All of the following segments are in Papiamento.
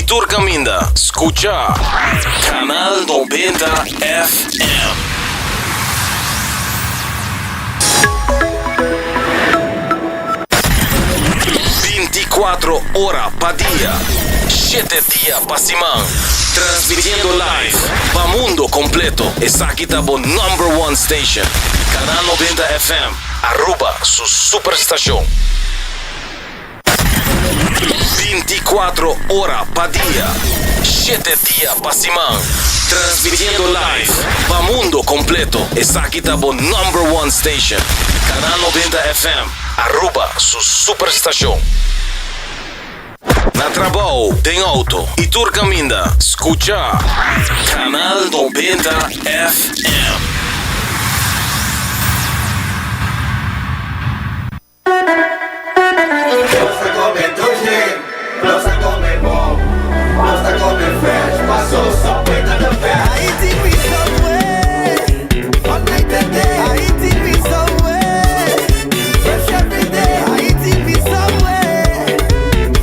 Y tur caminda, scucha Canal 90 FM. 24 ora pa dia, shete dia pa siman, transmitiendo live pa mundo completo. Esaki ta bo number one station, Canal 90 FM, Aruba su superstacion. 24 ora pa dia, shete dia pa siman, transmitiendo live pa mundo completo. Esaki ta bo number one station, Canal 90 FM, Aruba su superstacion. Na trabou, den auto y tur caminda, scucha Canal 90 FM. Nos ta come dushi, nos ta come bon, nos ta come fresh, paso Subway ta the best. Haiti mi Subway, all night and day. Haiti mi Subway, fresh every day. Haiti mi Subway,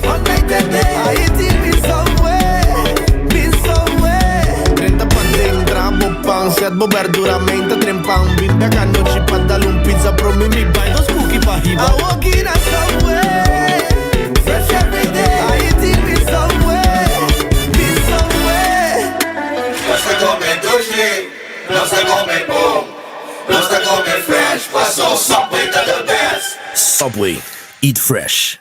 all night and day. Haiti mi Subway, mi Subway. Drenta paden, traha bo pan, set bo berdura, menta trempan. Bin bek anochi pa dal un pizza, prome mi bai dos cookie pa hiba. Awoki na Subway, fresh every day. Haiti mi Subway, mi Subway. Nos ta come dushi, nos ta come bon, nos ta come fresh, paso Subway ta the best. Subway, eat fresh.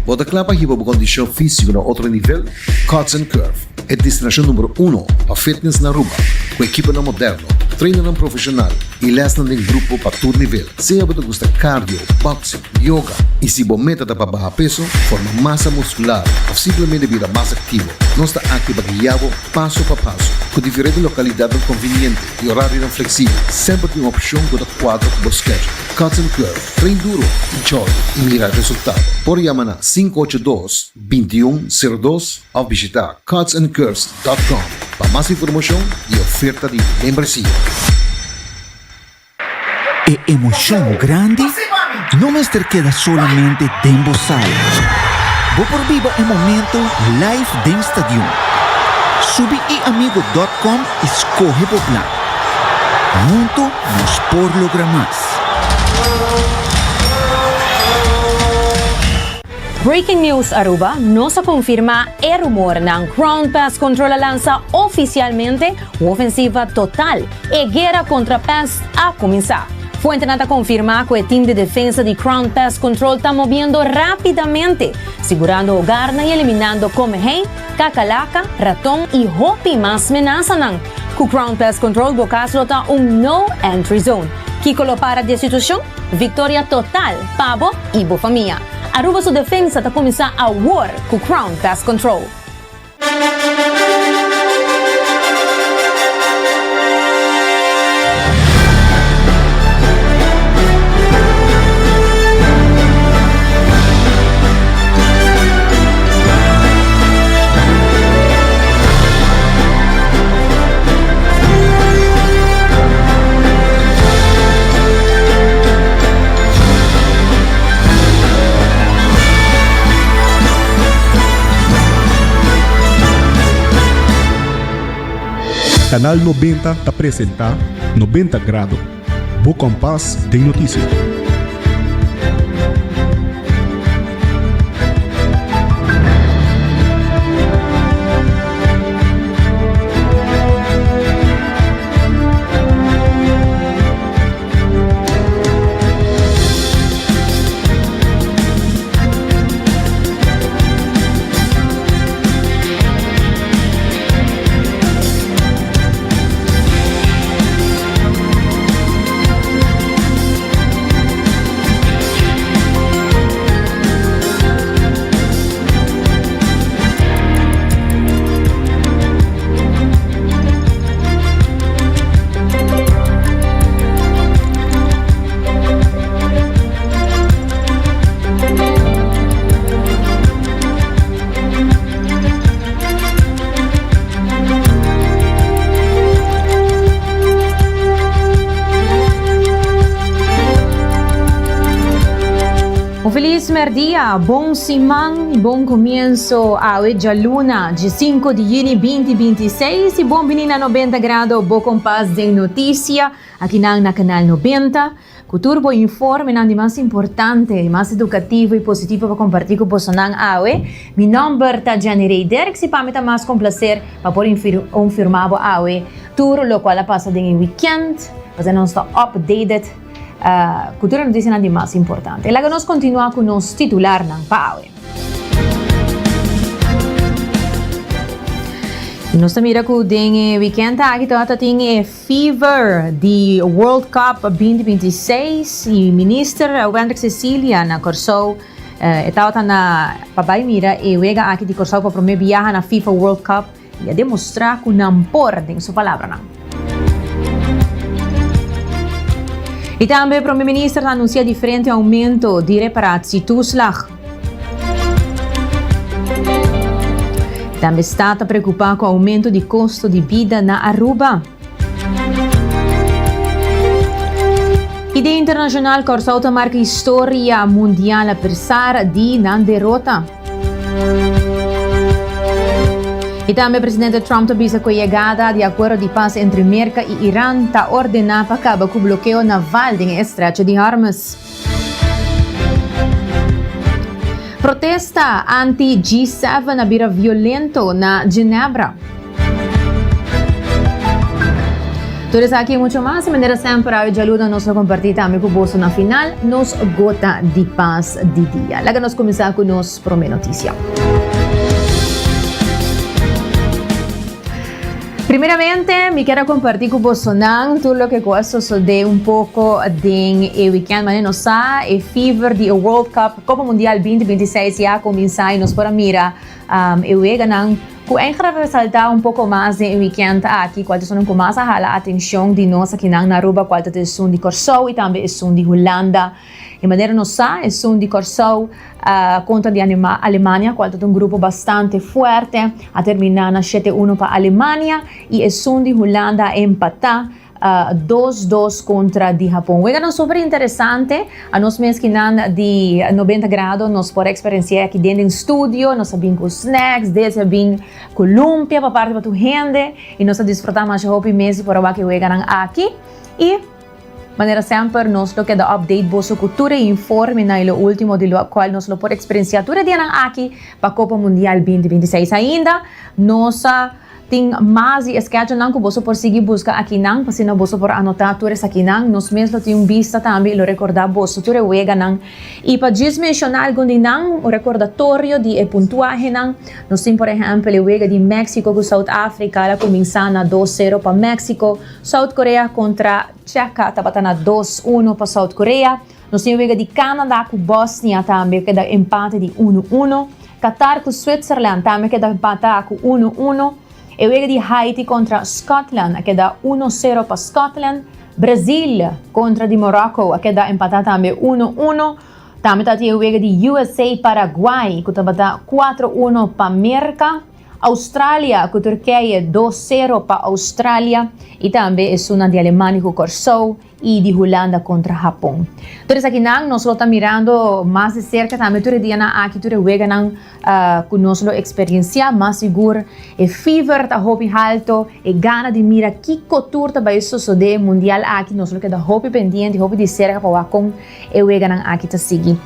Bo ta kla pa hiba bo kondishon físiko na otro nivel? Cuts and Curve, e destinashon numero uno pa fitness na Aruba, ku ekiponan moderno, trainernan profeshonal i lèsnan den grupo pa tur nivel. Sea bo ta gusta cardio, boxing, yoga i si bo meta ta pa baha peso, forma masa muskular òf simplemente bira mas aktivo, nos ta aki pa guia bo paso pa paso. Ku diferente lokalidatnan konviniente i orarionan fleksibel, semper tin un opshon ku ta kuadra ku bo schedule. Cuts and Curve. Train duro, enjoy y mira resultado. Por yama na 582 2102 of bishita cutsandcurves.com pa mas informacion y oferta di membresia. E emocion grandi no mester keda solamente den bo sala. Bo por biba e momento live den stadion. Subi iamigo dot com y scoge bo plan. Hunto nos por logra mas. Breaking News Aruba, Nos a confirma e rumornan. Crown Pest Control a lansa oficialmente un ofensiva total. E guera contra pest a cuminsa. Fuentenan ta confirma cu e team di defensa di Crown Pest Control ta moviendo rapidamente, sigurando hogarnan y eliminando comehei, kakalaka, raton y hopi mas menasanan. Cu Crown Pest Control bo cas lo ta un no entry zone. Kico lo para di e situacion? Victoria total pa bo y bo famia. Aruba su defensa ta cuminsa awor cu Crown Pest Control. Canal 90 ta presenta 90 Grado, bo kompas den notisia. Un felis merdia, bon siman y bon comienzo awe djaluna, dje di juni 2026 y bon bini na 90 Grado, bo kompas den noticia, aki nan na Canal 90, cu tur bo informenan di mas importante, mas educativo y positivo pa comparti cu bosonan awe. Mi nomber ta Jenny Ray Derks y pa mi ta mas cu un placer pa por informa bo awe tur locual a pasa den e weekend, pa nos ta updated cu tur e noticianan di mas importante. Laga nos continua cu nos titularnan pa awe. Y nos ta mira cu den e weekend aki tawata tin e fever di World Cup 2026 y Minister Wendrick Cecilia na Corsou e tawata na pa bay mira e wega aki di Corsou pa prome biaha na FIFA World Cup y a demostra cu nan por den su palabranan. Y tambe Prome Minister ta anuncia diferente aumento di reparatietoeslag. Tambe sta ta preocupa cu aumento di costo di bida na Aruba. Y den internacional, Corsou ta marca historia mundial a pesar di nan derota. Y tambe presidente Trump ta bisa cu e yegada di acuerdo di paz entre Merca y Iran ta ordena pa caba cu bloqueo naval den e estrecho di Hormuz. Protesta anti G7 a bira violento na Ginebra. Tur esaki y mucho mas, manera semper awe djaluda nos lo comparti tambe cu boso na final nos gota di paz di dia. Laga nos cuminsa cu nos prome noticia. Primeramente, mi kier a comparti cu bosonan tur loke cu a sosode un poco den e weekend. Mane nos sa, e fever di e World Cup, Copa Mundial 2026 ya a cuminsa y nos por a mira e weganan cu eigenlijk a resalta un poco mas den e weekend aki, cual ta esunnan cu mas a hala atencion di nos akinan na Aruba, cual ta esun di Corsou y tambe esun di Hulanda. E manera nos sa, esun di Corsou contra di Alemania, cual ta un grupo bastante fuerte, a termina na shete uno pa Alemania y esun di Hulanda a empata 2-2 contra di Japon. Weganan super interesante, a nos mes kinan di 90 Grado nos por experiencia aki den den studio, nos a bin cu snacks, desde a bin cu lumpia pa parti pa tur hende y nos a disfruta masha hopi mes di por a wak e weganan aki y Manera semper nos lo keda update boso cu tur e informenan y lo ultimo di lo cual nos lo por experiencia tur e dianan aki pa Copa Mundial 2026. Ainda nos tin mas di e schedulenan cu boso por sigui busca akinan pa asina boso por anota tur esakinan. Nos mes lo tin un bista tambe y lo recorda boso tur e weganan. Y pa djis menciona algun di nan, un recordatorio di e puntuahenan, nos tin por ehempel e wega di Mexico cu South Africa, el a cuminsa na dos cero pa Mexico. South Korea kontra Cheka tabata na dos uno pa South Korea. Nos tin e wega di Canada ku Bosnia tambe keda empate di uno uno. Qatar ku Switzerland tambe keda empata ku uno uno. E wega di Haiti kontra Scotland a keda uno sero pa Scotland. Brazil kontra di Morocco a keda empata tambe uno uno. Tambe ta tin e wega di USA Paraguay ku tabata kuatro uno pa Merka. Australia ku Turkije dos sero pa Australia i tambe esunnan di Alemania ku Kòrsou i di Hulanda kontra Hapon. Tur esakinan nos lo ta mirando mas di serka tambe tur e dianan aki tur e weganan ku nos lo eksperensiá. Mas sigur e fever ta hopi halto, e gana di mira kiko tur ta bai sosodé mundial aki nos lo keda hopi pendiente hopi di serka pa wak kon e weganan aki ta sigui.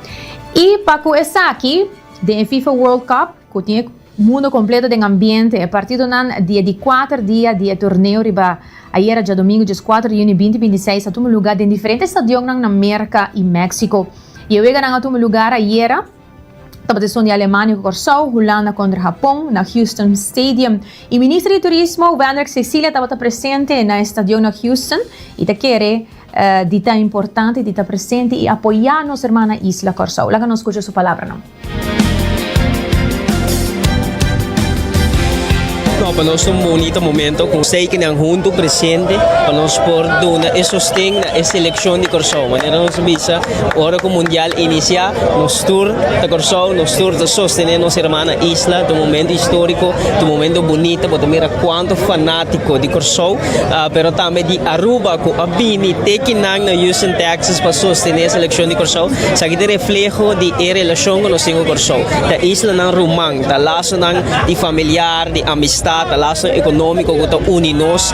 I pa ku esaki den e FIFA World Cup ku tin e Mundo completo den ambiente. E partidonan di e di kuater dia di e torneo riba ayera djadomingo dieskuater di juni 2026 a tuma luga den diferente stadionnan na Merca y Mexico. Y e weganan a tuma lugar ayera tabata esun di Alemania cu Corsou, Hulanda contra Japon na Houston Stadium. Y Minister di Turismo Wendrick Cecilia tabata presente na e stadion na Houston y ta kere di ta importante di ta presente y apoya nos hermana isla Corsou. Laga nos scucha su palabranan. No, pa nos ta un bunita momento ku steikennan huntu presente pa nos por duna e sosten na e selekshon di Kòrsou. Manera nos a bisa, ora ku mundial inisiá, nos tur ta Kòrsou, nos tur ta sostené nos hermana isla. Ta un momento históriko, ta un momento bunita, bo ta mira kuantu fanátiko di Kòrsou, pero tambe di Aruba ku a bini te kinan na Houston, Texas pa sostené e selekshon di Kòrsou. Esaki ta refleho di e relashon ku nos tin ku Kòrsou. Ta islanan ruman, ta lasonan di familiar, di amistad, ta lasonan ekonómiko ku ta uni nos.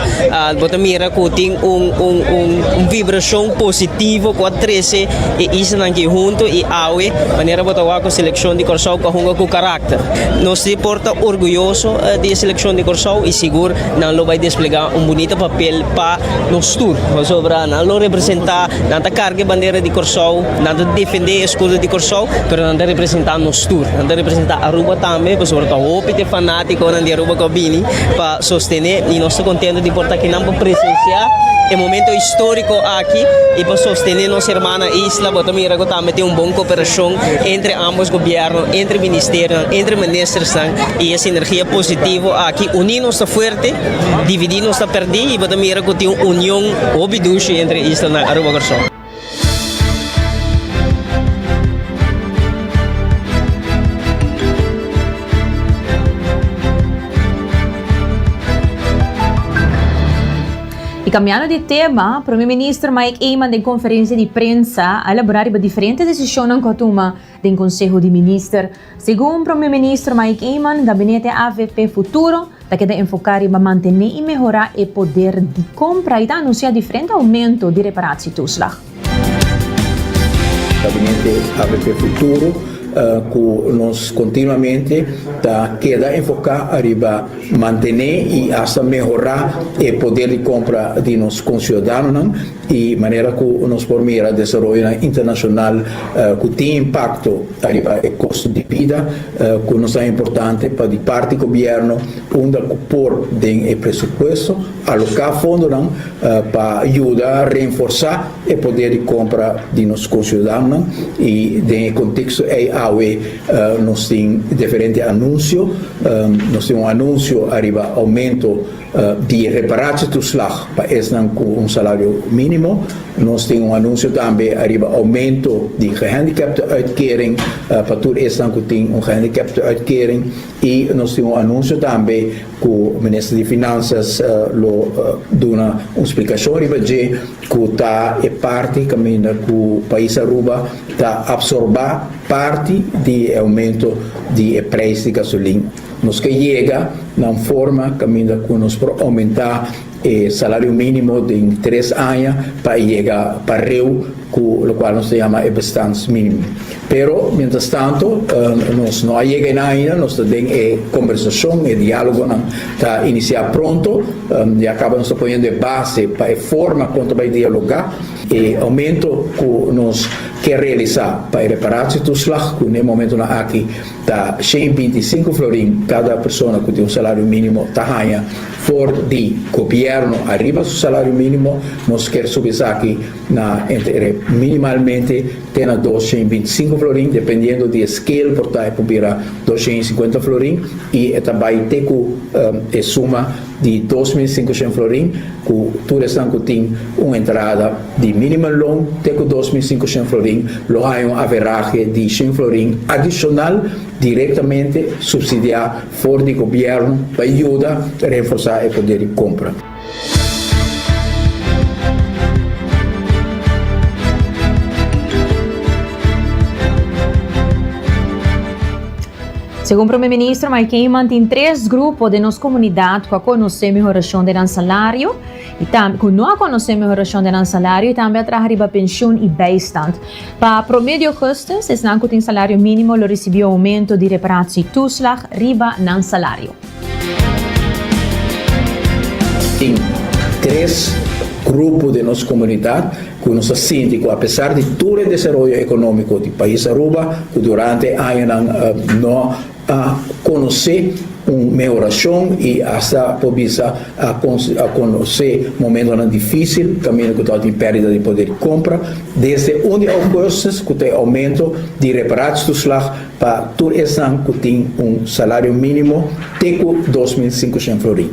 Bo ta mira ku tin un un un un vibrashon positivo ku a trese e islanan aki huntu i awe manera bo ta wak ku selekshon di Kòrsou ku a hunga ku karakter. Nos si por ta orguyoso di e selekshon di Kòrsou i sigur nan lo bai desplegá un bunita papel pa nos tur, pasobra nan lo representá, nan ta karga e bandera di Kòrsou, nan ta defendé e eskudo di Kòrsou, pero nan ta representá nos tur, nan ta representá Aruba tambe, pasobra ta hopi di e fanátikonan di Aruba ku a bini pa sostené i nos ta kontento di por ta akinan pa presensiá e momento históriko aki i pa sostené nos hermana isla. Bo ta mira ku tambe tin un bon koperashon entre ambos gobièrnu, entre ministerionan, entre ministersnan i e sinergia positivo aki. Uní nos ta fuerte. Dividí nos ta pèrdí i bo ta mira ku tin un union hopi dushi entre islanan Aruba Kòrsou. Y cambiando di tema, Prome Minister Mike Eman den conferencia di prensa a elabora riba diferente decisionnan cu a tuma den Conseho di Minister. Segun Prome Minister Mike Eman, Gabinete avp Futuro ta keda enfoká riba mantené i mehorá e poder di kompra i ta anunsiá diferente oumento di reparatietoeslag. Gabinete avp Futuro ku nos kontinuamente ta keda enfoká riba mantené i asta mehorá e poder di kompra di nos konsiudadanonan i manera ku nos por mira desaroyonan internashonal ku tin impakto ariba e kosto di bida ku nos ta importante pa di parti gobièrnu unda ku por den e presupuesto aloká fondonan pa yuda renforsá e poder di kompra di nos konsiudadanonan i den e konteksto ei awe nos tin diferente anunsio. Nos tin un anunsio ariba oumento di reparatietoeslag pa esnan ku un salario mínimo. Nos tin un anunsio tambe ariba oumento di gehandicapte-uitkering pa tur esnan ku tin un gehandicapte-uitkering. I nos tin un anunsio tambe ku Minister di Finansas lo duna un splikashon riba dje ku ta e parti kaminda ku pais Aruba ta apsorbá parti di e oumento di e prijs di gasolin. Nos ke yega na un forma kaminda ku nos por oumentá e salario mínimo den tres aña pa e yega pareu ku lokual nos ta yama e bestaansminimum. Pero mientras tanto nos no a yega einan ainda, nos ta den e kombersashon, e diálogonan ta inisiá pronto, ya kaba nos ta poniendo e base pa e forma kon ta bai dialogá. E oumento ku nos ke realisá pa e reparatietoeslag ku n'e momentonan aki ta 125 florin kada persona ku tin un salario mínimo ta haña for di gobièrnu ariba su salario mínimo, nos kier subi esaki na entre minimalmente te na 225 florin dependiendo di e scale por ta e por bira 250 florin i e ta bai te ku e suma di 2500 florin ku tur esnan ku tin un entrada di minimumloon te ku 2500 florin lo haña un averahe di shen florin adishonal direktamente supsidiá for di gobièrnu pa yuda reforsá e poder di kompra. Segun Prome Minister Mike Eman tin tres grupo den nos comunidad cu a conoce mehoracion den nan salario y tambe cu no a conoce mehoracion den nan salario y tambe a traha riba pensioen y bijstand. Pa prome di augustus esnan cu tin salario minimo lo ricibi un aumento di reparatie toeslag riba nan salario. Tin tres grupo den nos comunidad cu nos ta sinti cu apesar di tur e desaroyo economico di pais Aruba cu durante e añanan no a conoce. un mehorashon i asta por bisa a a konosé momentonan difísil kaminda ku tabatin pèrdida di poder di kompra. Desde un di ougùstus ku ta e oumento di reparatietoeslag pa tur esnan ku tin un salario mínimo te ku 2500 florin.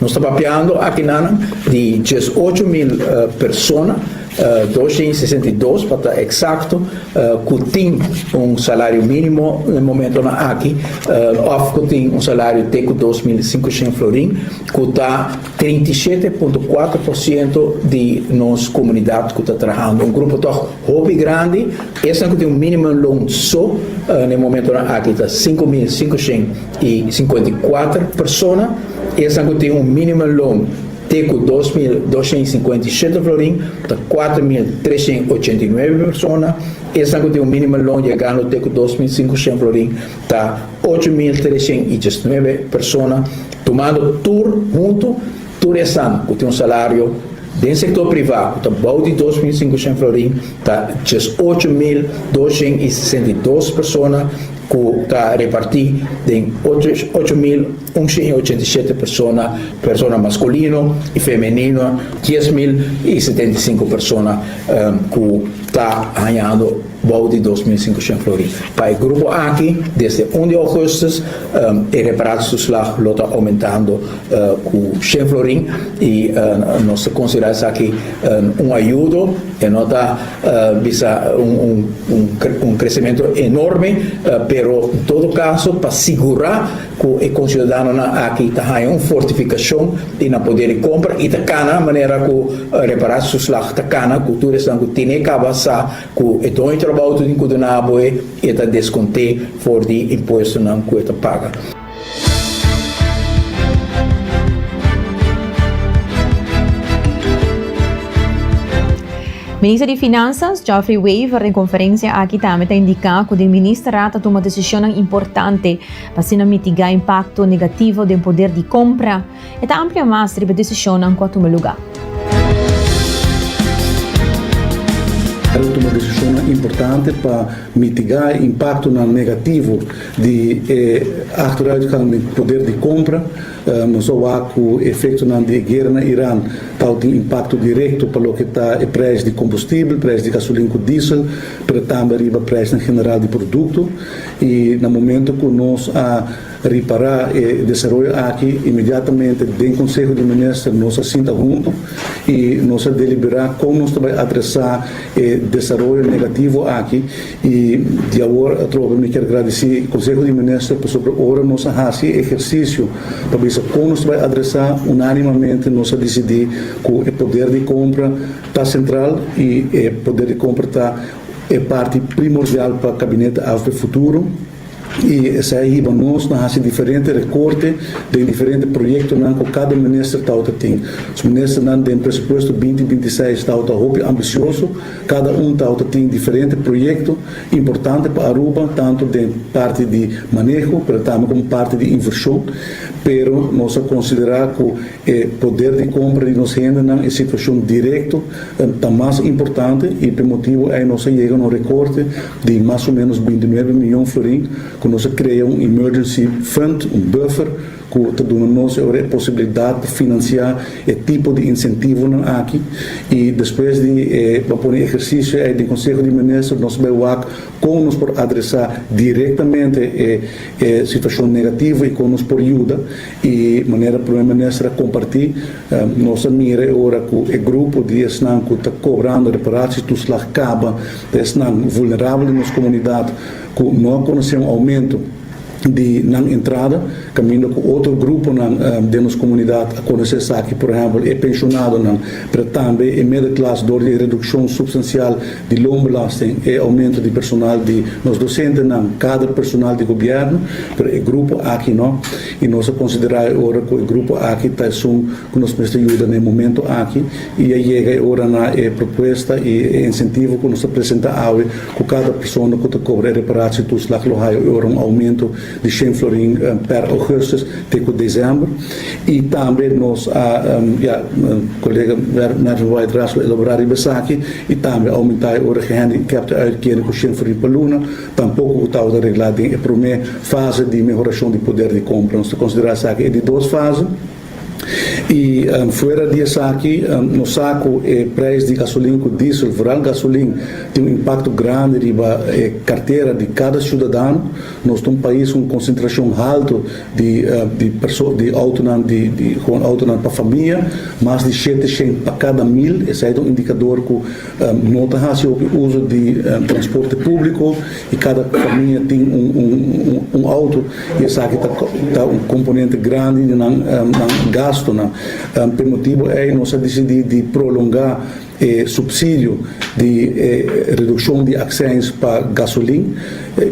Nos ta papiando akinanan di 18.000 persona, 262 pa ta eksakto, ku tin un salario mínimo na e momentonan aki òf ku tin un salario te ku 2500 florin, ku ta 37.4% di nos komunidat ku ta trahando. Un grupo tòg hopi grandi. Esnan ku tin un minimumloon so na e momentonan aki ta 5554 persona. Esnan ku tin un minimumloon te ku 2257 florin ta 4389 persona. Esnan ku tin un minimumloon yegando te ku 2500 florin ta 8319 persona. Tumando tur huntu, tur esnan ku tin un salario den sektor privá ku ta bou di 2500 florin ta 18262 persona ku ta repartí den 8187 persona, persona maskulino i femenino, 10075 persona ku ta hañando bou di 2500 florin. Pa e grupo aki, desde un di ougùstus e reparatietoeslag lo ta oumentando ku shen florin i nos ta konsiderá esaki un ayudo, e no ta bisa un kresementu enorme, pero en todo kaso pa sigurá ku e konsiudadanonan aki ta haña un fortifikashon di nan poder di kompra i ta kana manera ku reparatietoeslag ta kana ku tur esnan ku tene kaba sa ku e doño trabou tin ku duna bo e e ta deskont'é for di impuestonan ku e ta paga. Minister di Finanzas, Geoffrey Wever den conferencia aki tambe ta indica cu den ministerraad ta tuma decisionnan importante pa asina mitiga impacto negativo den poder di compra. E ta amplia mas riba e decisionnan cu a tuma luga. A tuma decisionnan importante pa mitiga e impactonan negativo di e achteruitgang den poder di compra. Nos a wak ku efektonan di e guera na Iran tabatin impakto direkto pa loke ta e preis di kombustibel, preis di gasolin ku diesel, pero tambe riba preisnan general di produkto. I na momento ku nos a ripará e desaroyo aki, inmediatamente den Konseho di Minister nos a sinta huntu i nos a deliberá kon nos ta bai adresá e desaroyo negativo aki. I di awor atrobe mi kier gradisí Konseho di Minister pasobra ora nos a hasi e ehersisio pa bisa kon nos ta bai adresá, unánimamente nos a disidí ku e poder di kompra ta sentral i e poder di kompra ta e parti primordial pa Kabinete avp Futuro. I esei a hiba nos na hasi diferente rekorte den diferente proyektonan ku kada minister tabata tin. Nos ministernan den presupuesto 2026 tabata hopi ambisioso. Kada un tabata tin diferente proyekto importante pa Aruba, tantu den parti di maneho, pero tambe komo parti di invershon. Pero nos a konsiderá ku e poder di kompra di nos hendenan, e situashon direkto, ta mas importante i p'e motibu ei nos a yega na un rekorte di mas o ménos 29 miyon florin ku nos a krea un emergency fund, un buffer, ku ta duna nos e ora e posibilidat pa finansiá e tipo di insentivonan aki i despues di e bo pone ehersisio ei den Konseho di Minister nos bai wak kon nos por adresá direktamente e e situashon negativo i kon nos por yuda i manera Prome Minister a kompartí nos a mira e ora ku e grupo di esnan ku ta kobrando reparatietoeslag kaba ta esnan vulnerabel den nos komunidat ku no a konosé un oumento di nan entrada, kaminda ku otro gruponan den nos komunidat a konosé esaki, por ehèmpel e penshonadonan, pero tambe e middelklas dor di e redukshon supstansial di loonbelasting, e oumento di personal di nos dosentenan, kader personal di gobièrnu, pero e grupo aki no. I nos a konsiderá e ora ku e grupo aki ta esun ku nos mester yuda na e momento aki i a yega e ora na e propuesta i e insentivo ku nos ta presentá awe ku kada persona ku ta kobra e reparatietoeslag lo haya e ora un oumento. di shen florin per augustus te ku december y tambe nos a ya colega Mervin Wyatt Ras lo elabora riba esaki y tambe aumenta e ora gehandicapte uitkering ku shen florin pa luna tampoco ku tabata regla den e prome fase di mehoracion di poder di compra. Nos ta considera esaki e di dos fase. Y fuera di esaki nos sa cu e prijs di gasolin cu diesel, vooral gasolin, tin un impacto grandi riba e cartera di cada ciudadano. Nos ta un pais cu un concentracion halto di di perso di autonan di di gewoon autonan pa famia, mas di 700 pa cada mil. Esai ta un indicador cu no ta haci hopi uso di transporte publico y cada famia tin un un un auto. Y esaki ta ta un componente grandi di nan nan gastonan. P'e motibo ey nos a dicidi di prolonga e subsidio di e reduccion di accijns pa gasolin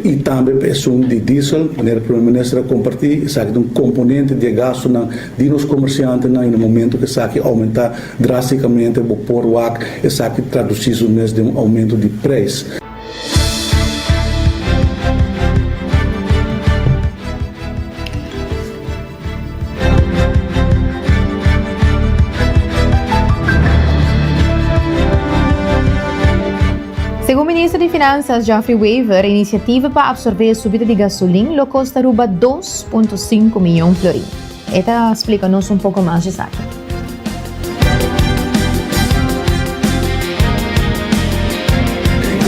y tambe pa esun di diesel. Manera Primer Minister a comparti, esaki ta un componente di e gastonan di nos comerciantenan y na momento cu esaki aumenta drasticamente bo por wak esaki traduci su mes den un aumento di prijs. Segun Minister di Finanzas Geoffrey Wever, e iniciativa pa absorbe e subida di gasolin lo costa Aruba 2.5 miyon florin. E ta splica nos un poco mas esaki.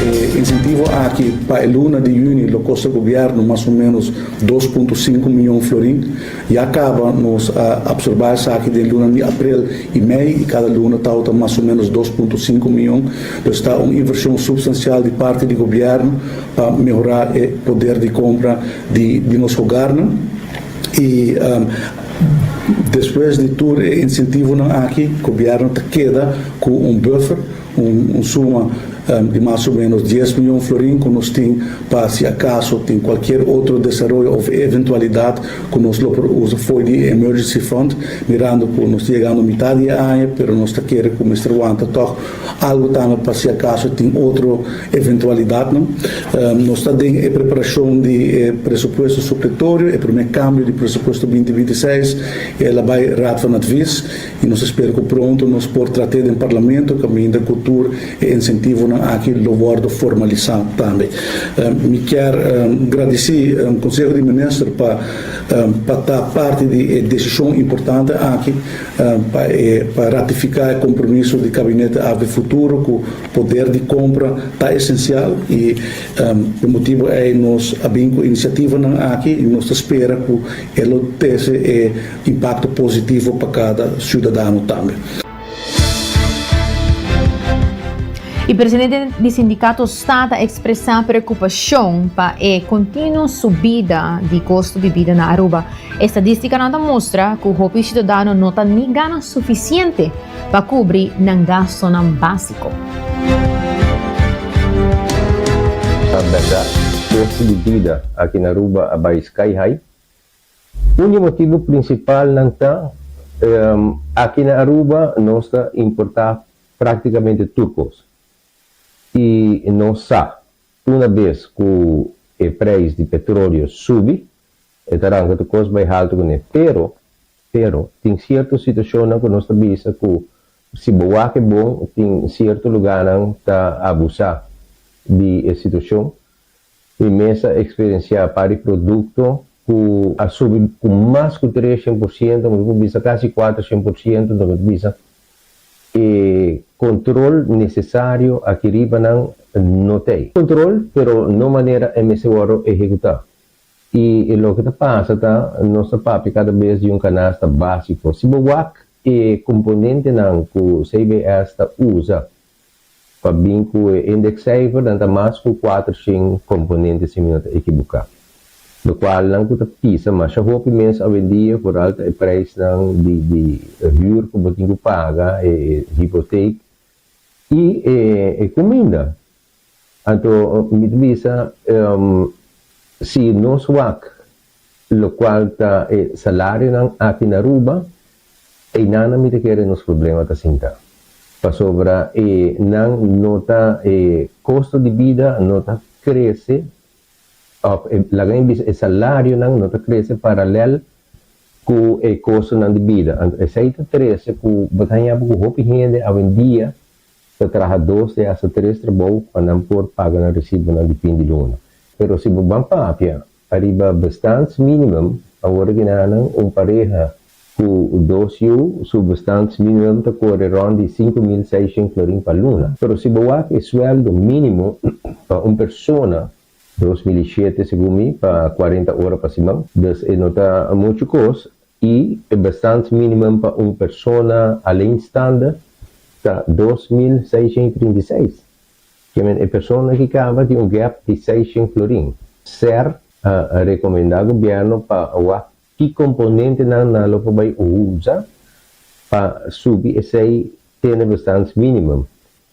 E insentivo aki pa e luna di yüni lo kosta gobièrnu mas o ménos 2.5 mion florin. Ya kaba nos a apsorbá esaki den luna di aprel i mei i kada luna tabata mas o ménos 2.5 mion. Dus ta un invershon supstansial di parti di gobièrnu pa mehorá e poder di kompra di nos hogarnan. I despues di tur e insentivonan aki, gobièrnu ta keda ku un buffer, un suma di mas o ménos dies mion florin ku nos tin pa si akaso tin kualkier otro desaroyo òf eventualidat ku nos lo por usa fo'i di e emergency fund, mirando ku nos ta yegando mitad di e aña, pero nos ta kere ku mester wanta tòg algu tambe pa si akaso tin otro eventualidatnan. Nos ta den e preparashon di e presupuesto supletorio, e promé kambio di presupuesto binti 26, el a bai Raad van Advies i nos ta spera ku pronto nos por trat'é den Parlamento kaminda ku tur e insentivonan aki lo wòrdu formalisá tambe. Mi kier gradisí Konseho di Minister pa pa ta parti di e desishon importante aki pa e pa ratifiká e kompromiso di Kabinete Ave Futuro ku Poder di compra ta esencial y p'e motibo ey nos a bin cu iniciativanan aki y nos ta spera cu e lo trece e impacto positivo pa cada ciudadano tambe. E presidente di sindicato sta ta expresa preocupacion pa e continuo subida di costo di bida na Aruba. Estadisticanan ta mustra cu hopi ciudadano no ta ni gana suficiente pa kubri nan gastonan básiko. Ta bèrdat, kosto di bida aki na Aruba a bai sky high. Un di e motibu prinsipalnan ta, aki na Aruba nos ta importá práktikamente tur kos. I nos sa, una bes ku e preis di petroleo subi, e ta ranka tur kos bai haltu kuné. Pero, Pero, tin sierto situashonnan ku nos ta bisa ku si bo wak e bon, tin sierto lugánan ta abusá di e situashon. Mi mes a eksperensiá par di produkto ku a subi ku mas ku 300%, mi por bisa kasi 400%, enton mi ta bisa e kontrol nesesario aki riba nan no t'ei. Kontrol, pero no manera e mester wòrdu ehekutá. I loke ta pasa ta, nos ta papia kada bes di un kanasta básiko. Si bo wak e komponentenan ku CBS ta usa pa bin ku e indexcijfer, nan ta mas ku 400 komponente si mi no ta ekiboká. Lokual nan ku ta pisa masha hopi mes awendia, foral ta e prijsnan di di hür ku bo tin ku paga, e hipoteek i e kuminda. Anto mi ta bisa, si nos wak lokual ta e salarionan aki na Aruba, einan mi ta kere nos problema ta sinta. Pasobra e nan no ta, e kosto di bida no ta krese. Òf e laga mi bisa e salarionan no ta krese paralèl ku e kostonan di bida. Anto esei ta trese ku bo ta haña bo ku hopi hende awendia ta traha dos te hasta tres trabou pa nan por paga nan resibonan di fin di luna. Pero si bo ban papia ariba bestaansminimum, awor aki nan un pareha ku dos yu su bestaansminimum ta kore rònt di 5600 florin pa luna. Pero si bo wak e suèldo mínimo pa un persona, 2007 segun mi, pa 40 ora pa siman, dus e no ta muchu kos, i e bestaansminimum pa un persona alleenstaande ta 2636. Ke men e persona ki kaba tin un gap di 600 florin. SER a rekomendá gobièrnu pa wak Ki komponentenan nan lo por bai usa pa subi esei te na bestaansminimum?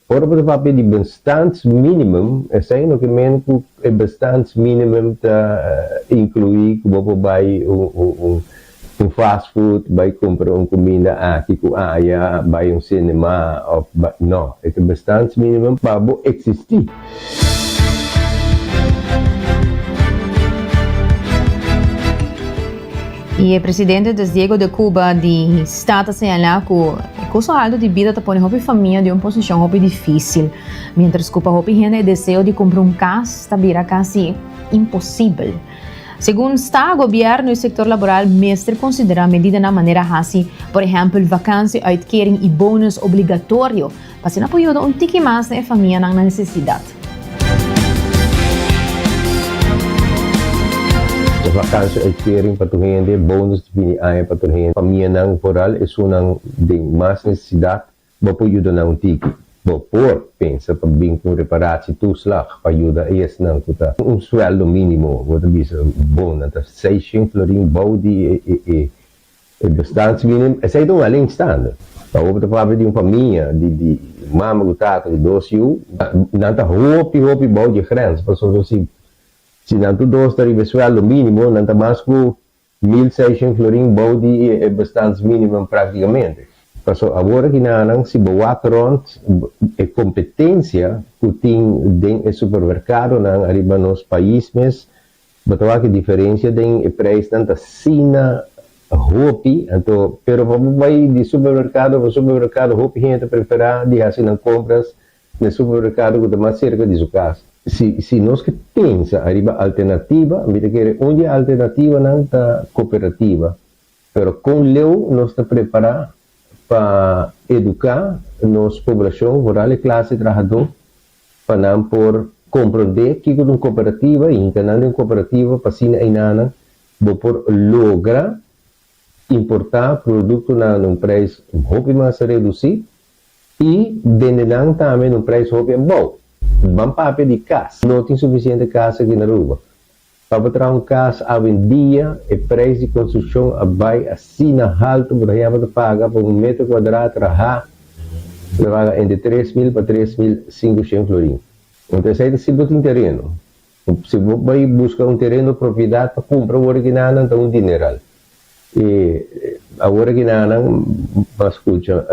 Ora bo ta papia di bestaansminimum, esei no ke men ku e bestaansminimum ta inkluí ku bo por bai un un fast food, bai kumpra un kuminda aki ku aya, bai un sinema òf bai, no, e ta bestaansminimum pa bo eksistí. Y e presidente des Diego de Cuba di sta ta señala cu e costo alto di bida ta pone hopi famia den un posicion hopi dificil, mientras cu pa hopi hende e deseo di cumpra un cas ta bira casi imposibel. Segun sta, gobierno y sector laboral mester considera medidanan manera haci, por ehempel, vakantie-uitkering y bonus obligatorio Pa asina por yuda un tiki mas na e famianan na nesesidat. E vakantie uitkering pa tur hende, bonus di fin di aña pa tur hende. Famianan vooral esunnan den mas nesesidat, bo por yuda nan un tiki. Bo por pensa pa bin ku un reparatie toeslag pa yuda esnan ku ta un sueldo minimo, bo ta bisa bon nan ta seishent florin bou di e E bestaansminimum, esei ta un alleenstaande. Awor bo ta papia di un famia di di mama ku tata ku dos yu, nan ta hopi hopi bou di e grens, pasobra si si nan tur dos ta riba e sueldo minimo, nan ta mas ku 1600 florin bou di e bestaansminimum praktikamente. Pasobra awor aki nan si bo wak rond e kompetensia ku tin den e supermerkadonan ariba nos pais mes, Bo ta wak e diferencia den e prijsnan ta asina hopi, anto pero pa bo bai di supermercado pa supermercado hopi hende ta prefera di haci nan compras na e supermercado cu ta mas cerca di su cas. Si si nos ke pensa ariba alternativa, mi ta kere un di e alternativanan ta cooperativa, pero con leu nos ta prepara pa educa nos poblacion, vooral e clase trahador, pa nan por komprondé kiko ta un kooperativa i hinka nan den un kooperativa pa asina einanan bo por logra importá produktonan na un preis hopi mas redusí i bende nan tambe na un preis hopi abou. Ban papia di kas. No tin sufisiente kas aki na Aruba. Pa bo traha un kas awendia e preis di konstrukshon a bai asina haltu bo ta haña bo ta paga pa un metro kuadrá trahá bo ta paga entre 3000 pa 3500 florin. Enton esei ta si bo tin tereno. Si bo bai buska un tereno propiedat pa kumpra awor aki nan ta un dineral. I awor aki nan bo a skucha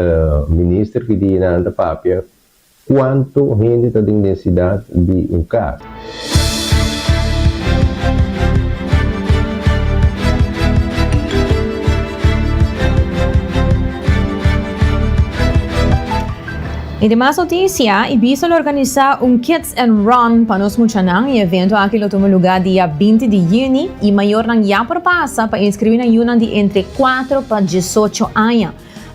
minister ki di nan ta papia Cuanto hende ta den necesidad di un cas? Y den mas noticia, Ibiza lo organisa un Kids and Run pa nos muchanan. E evento aki lo tuma luga dia 20 di juni y mayornan ya por pasa pa inscribi nan yunan di entre 4 pa 18 aña.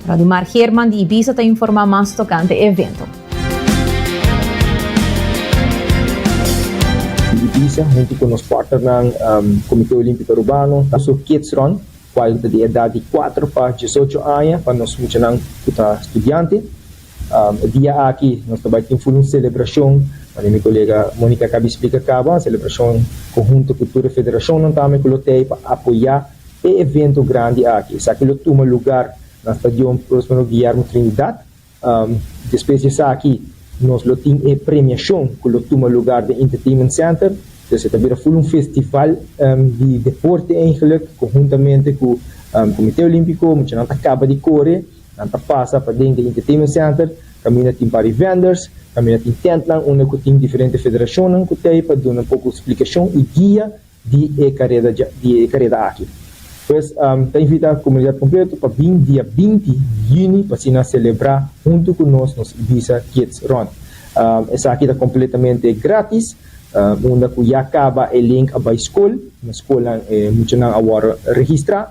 Radimar Geerman di Ibiza ta informa mas tocante e evento. Ibiza hunto cu nos partnernan Comite Olimpico Arubano ta su Kids Run cual ta di edad di 4 pa 18 aña pa nos muchanan cu ta studiante. E dia aki nos ta bay tin full un celebracion manera mi colega Monica a caba di splica caba, celebracion conhunto cu tur e federacionnan tambe cu lo tey pa apoya E evento grandi aki, esaki lo tuma lugar na Stadion Próspero Guillermo Trinidad. Despues di esaki nos lo tin e premiacion cu lo tuma lugar den Entertainment Center. Dus e ta bira full un festival di deporte eigenlijk, conhuntamente cu Comite Olimpico. Muchanan ta caba di core, nan ta pasa pa den den Entertainment Center. Kaminda tin par di vendors, kaminda tin tentnan unda ku tin diferente federashonnan ku t'ei pa duna un poko splikashon i guia di e kareda di e kareda aki. Pues ta invita komunidat kompleto pa bin dia 20 di yüni pa asina selebrá huntu ku nos nos Ibiza Kids Run. Esaki ta kompletamente gratis unda ku ya kaba e link a bai skol, na skolnan e muchanan a wòrdu registrá.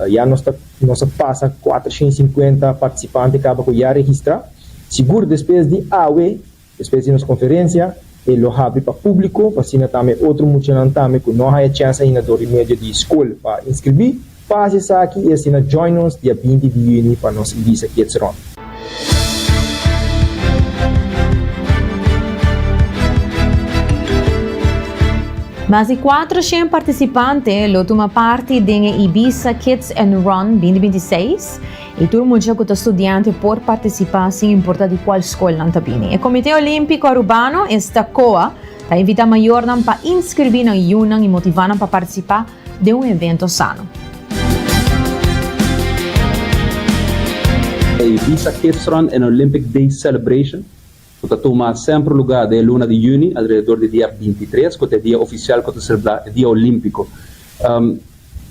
Ya nos ta nos a pasa 450 partisipante kaba ku ya registrá. Sigur despues di awe, despues di nos konferensia, e lo habri pa públiko pa asina tambe otro muchanan tambe ku no haya chèns ainda dor di medio di skol pa inskribí, pa hasi esaki i asina join nos dia 20 di yüni pa nos Ibiza Kids Run. Mas di 400 partisipante lo tuma parti den e Ibiza Kids and Run 2026 i tur mucha ku ta studiante por partisipá sin importá di kual skol nan ta bini. E Komité Olímpiko Arubano, esta COA, ta invitá mayornan pa inskribí nan yunan i motivá nan pa partisipá den un evento sano. E Ibiza Kids Run and Olympic Day Celebration, ku ta tuma semper lugá den e luna di yüni, alrededor di dia 23, ku ta e dia ofisial ku ta selebrá e Dia Olímpiko.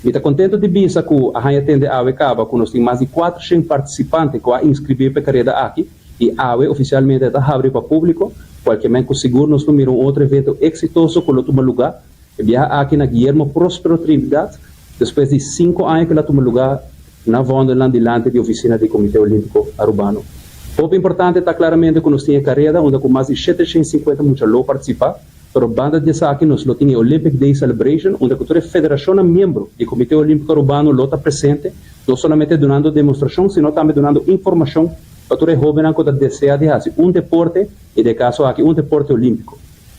Mi ta kontento di bisa ku a haña tende awe kaba ku nos tin mas di 400 partisipante ku a inskribí pa e kareda aki i awe ofisialmente ta habri pa públiko, kualke men ku sigur nos lo mira un otro evento eksitoso ku lo tuma lugá. E biaha aki na Guillermo Prospero Trinidad, despues di sinku aña ku el a tuma lugá na Vondelland dilanti di ofisina di Komité Olímpiko Arubano. Hopi importante ta klaramente ku nos tin e kareda unda ku mas di 750 mucha lo partisipá, pero banda di esaki nos lo tin e Olympic Day Celebration unda ku tur e federashonnan miembro di Komité Olímpiko Arubano lo ta presente, no solamente dunando demostrashon sino tambe dunando informashon pa tur e hóbennan ku ta desea di hasi un deporte i den e kaso aki un deporte olímpiko.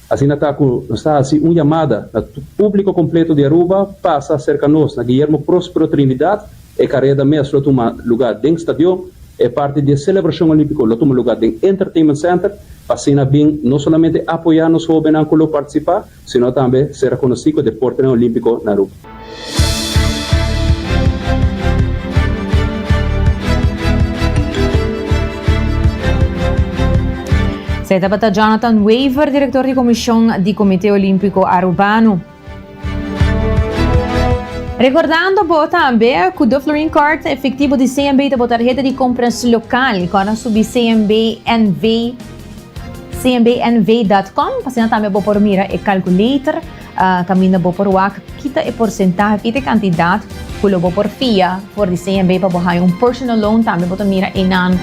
Asina ta cu nos ta haci un yamada na publico completo di Aruba pasa cerca nos na Guillermo Prospero Trinidad. E careda mes lo tuma lugar den stadion, e parti di e celebracion olimpico lo tuma lugar den Entertainment Center pa asina bin no solamente apoya nos hobennan cu lo participa, sino tambe ser reconoci cu e deportenan olimpico na Aruba. Esei tabata Jonathan Wever, director di Comision di Comité Olimpico Arubano. Recordando bo tambe cu de Florin Card ta efectivo di CMB ta bo tarheta di compras local. Corda subi CMB NV cmbnv.com pa asina tambe bo por mira e calculator Kaminda bo por wak kita e porsentahe, kita e kantidat ku lo bo por fia for di CNB pa bo haña un personal loan. Tambe bo ta mira einan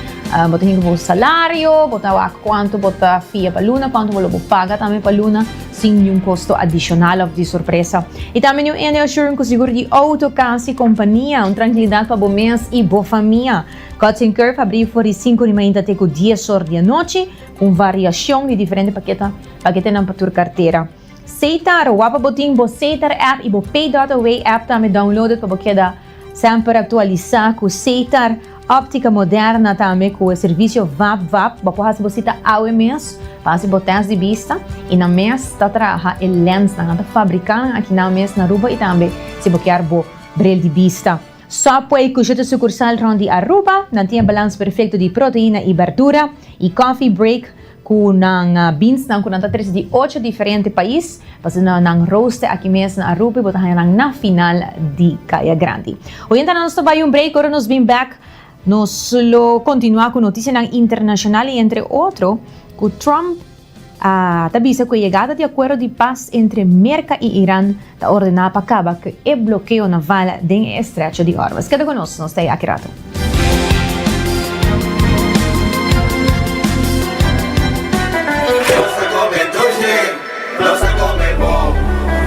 bo ta hinka bo salario, bo ta wak kuantu bo ta fia pa luna, kuantu bo lo bo paga tambe pa luna sin niun kosto adishonal òf di sorpresa. I tambe New India Assurance ku sigur di outo, kas i kompania, un trankilidat pa bo mes i bo famia. Cuts and Curve habrí for di sinku di mainta te ku dies or di anochi ku un variashon di diferente paketa, paketenan pa tur kartera. Setar, wak pa bo tin bo Setar app y bo Pay.away app tambe downloaded pa bo keda semper actualisa cu Setar. Optica Moderna tambe cu e servicio Vap Vap, bo por haci bo cita awe mes pa haci bo test di bista y nan mes ta traha e lensnan, nan ta fabrica nan aki nan mes na Aruba y tambe si bo kier bo bril di bista. Subway cu shete sucursal rond di Aruba, nan tin e balans perfecto di proteina y berdura y coffee break Ku nan beansnan ku nan ta trese di ocho diferente pais, pasobra nan rooste aki mes na Aruba i bo ta haña nan na final di Kaya Grandi. Oyentenan nos ta bai un break, ora nos bin bek nos lo kontinuá ku notisianan internashonal i entre otro ku Trump a ta bisa ku e yegada di akuerdo di pas entre Merka i Iran ta ordená pa kaba ku e blokeo naval den e estrecho di Hormuz. Keda ku nos, nos ta ei aki rato. Nos ta come dushi, nos ta come bon,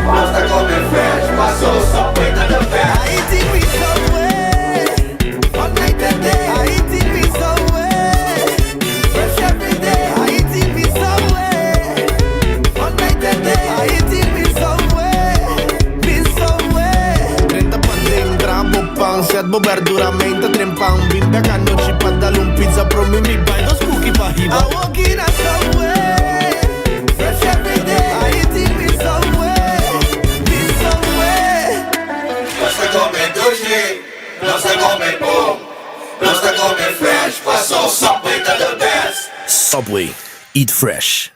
nos ta come fresh, paso Subway ta the best. I eating with Subway, all night and day. I eating with Subway, fresh every day. I eating with Subway, all night and day. I eating with Subway, with Subway. Drenta paden, traha bo pan, set bo berdura, meinta trempan. Bin bek anochi pa dal un pizza, prome mi bai dos kuki pa hiba. I walking a Subway, fresh every day. I eating with Subway, with Subway. Nos ta come dushi, nos ta come bon, nos ta come fresh, paso Subway ta the best. Subway, eat fresh.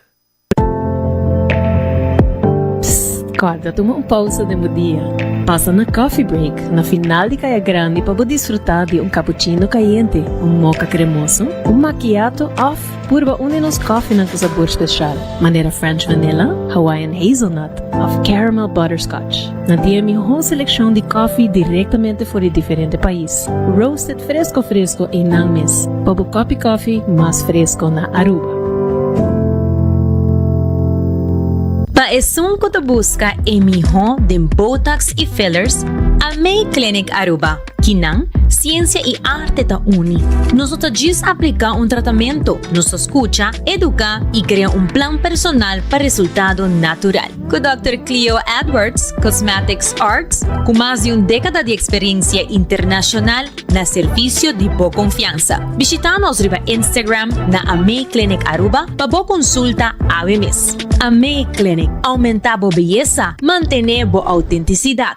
Psst, corda tuma un pausa den bo dia. Pasa na Coffee Break na final di Caya Grandi pa bo disfruta di un cappuccino cayente, un mocha cremoso, un macchiato of purba un di nos koffienan cu sabor special, manera French Vanilla, Hawaiian Hazelnut of Caramel Butterscotch. Nan tin e miho seleccion di koffie directamente for di diferente pais, roasted fresco fresco einan mes, pa bo kopi koffie mas fresco na Aruba. Pa esun cu ta busca e miho den Botox y fillers, Amei Clinic Aruba. Kinan, ciencia y arte ta uni. Nos no ta djis aplica un tratamento, nos ta scucha, educa y crea un plan personal pa resultado natural. Cu Dòkter Cleo Edwards, Cosmetics Arts, cu mas di un decada di experiencia internacional na servicio di bo confiansa. Bishita nos riba Instagram na Amei Clinic Aruba pa bo consulta awe mes. Amei Clinic, aumenta bo beyesa, mantene bo autenticidad.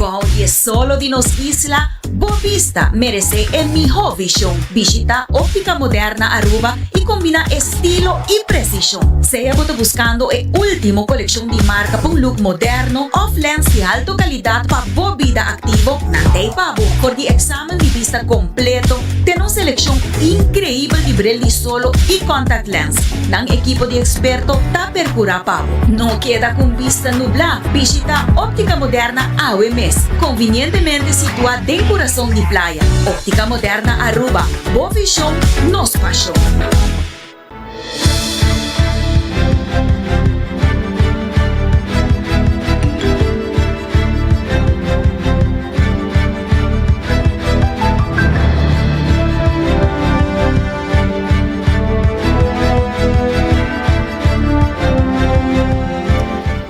Bou di e solo di nos isla, bo bista meresé e mihó vishon. Bishitá Óptica Moderna Aruba i kombiná estilo i presishon. Sea bo ta buskando e último kolekshon di marka pa un look moderno òf lens di alto kalidat pa bo bida aktivo, nan ta ei pa bo. For di eksamen di bista kompleto te nos selekshon inkreibel di bril di solo i contact lens, nan ekipo di eksperto ta percura pa bo. No keda cu un bista nubla, bishita Optica Moderna awe mes, convinientemente situa den curason di playa. Optica Moderna Aruba, bo vision, nos pasion.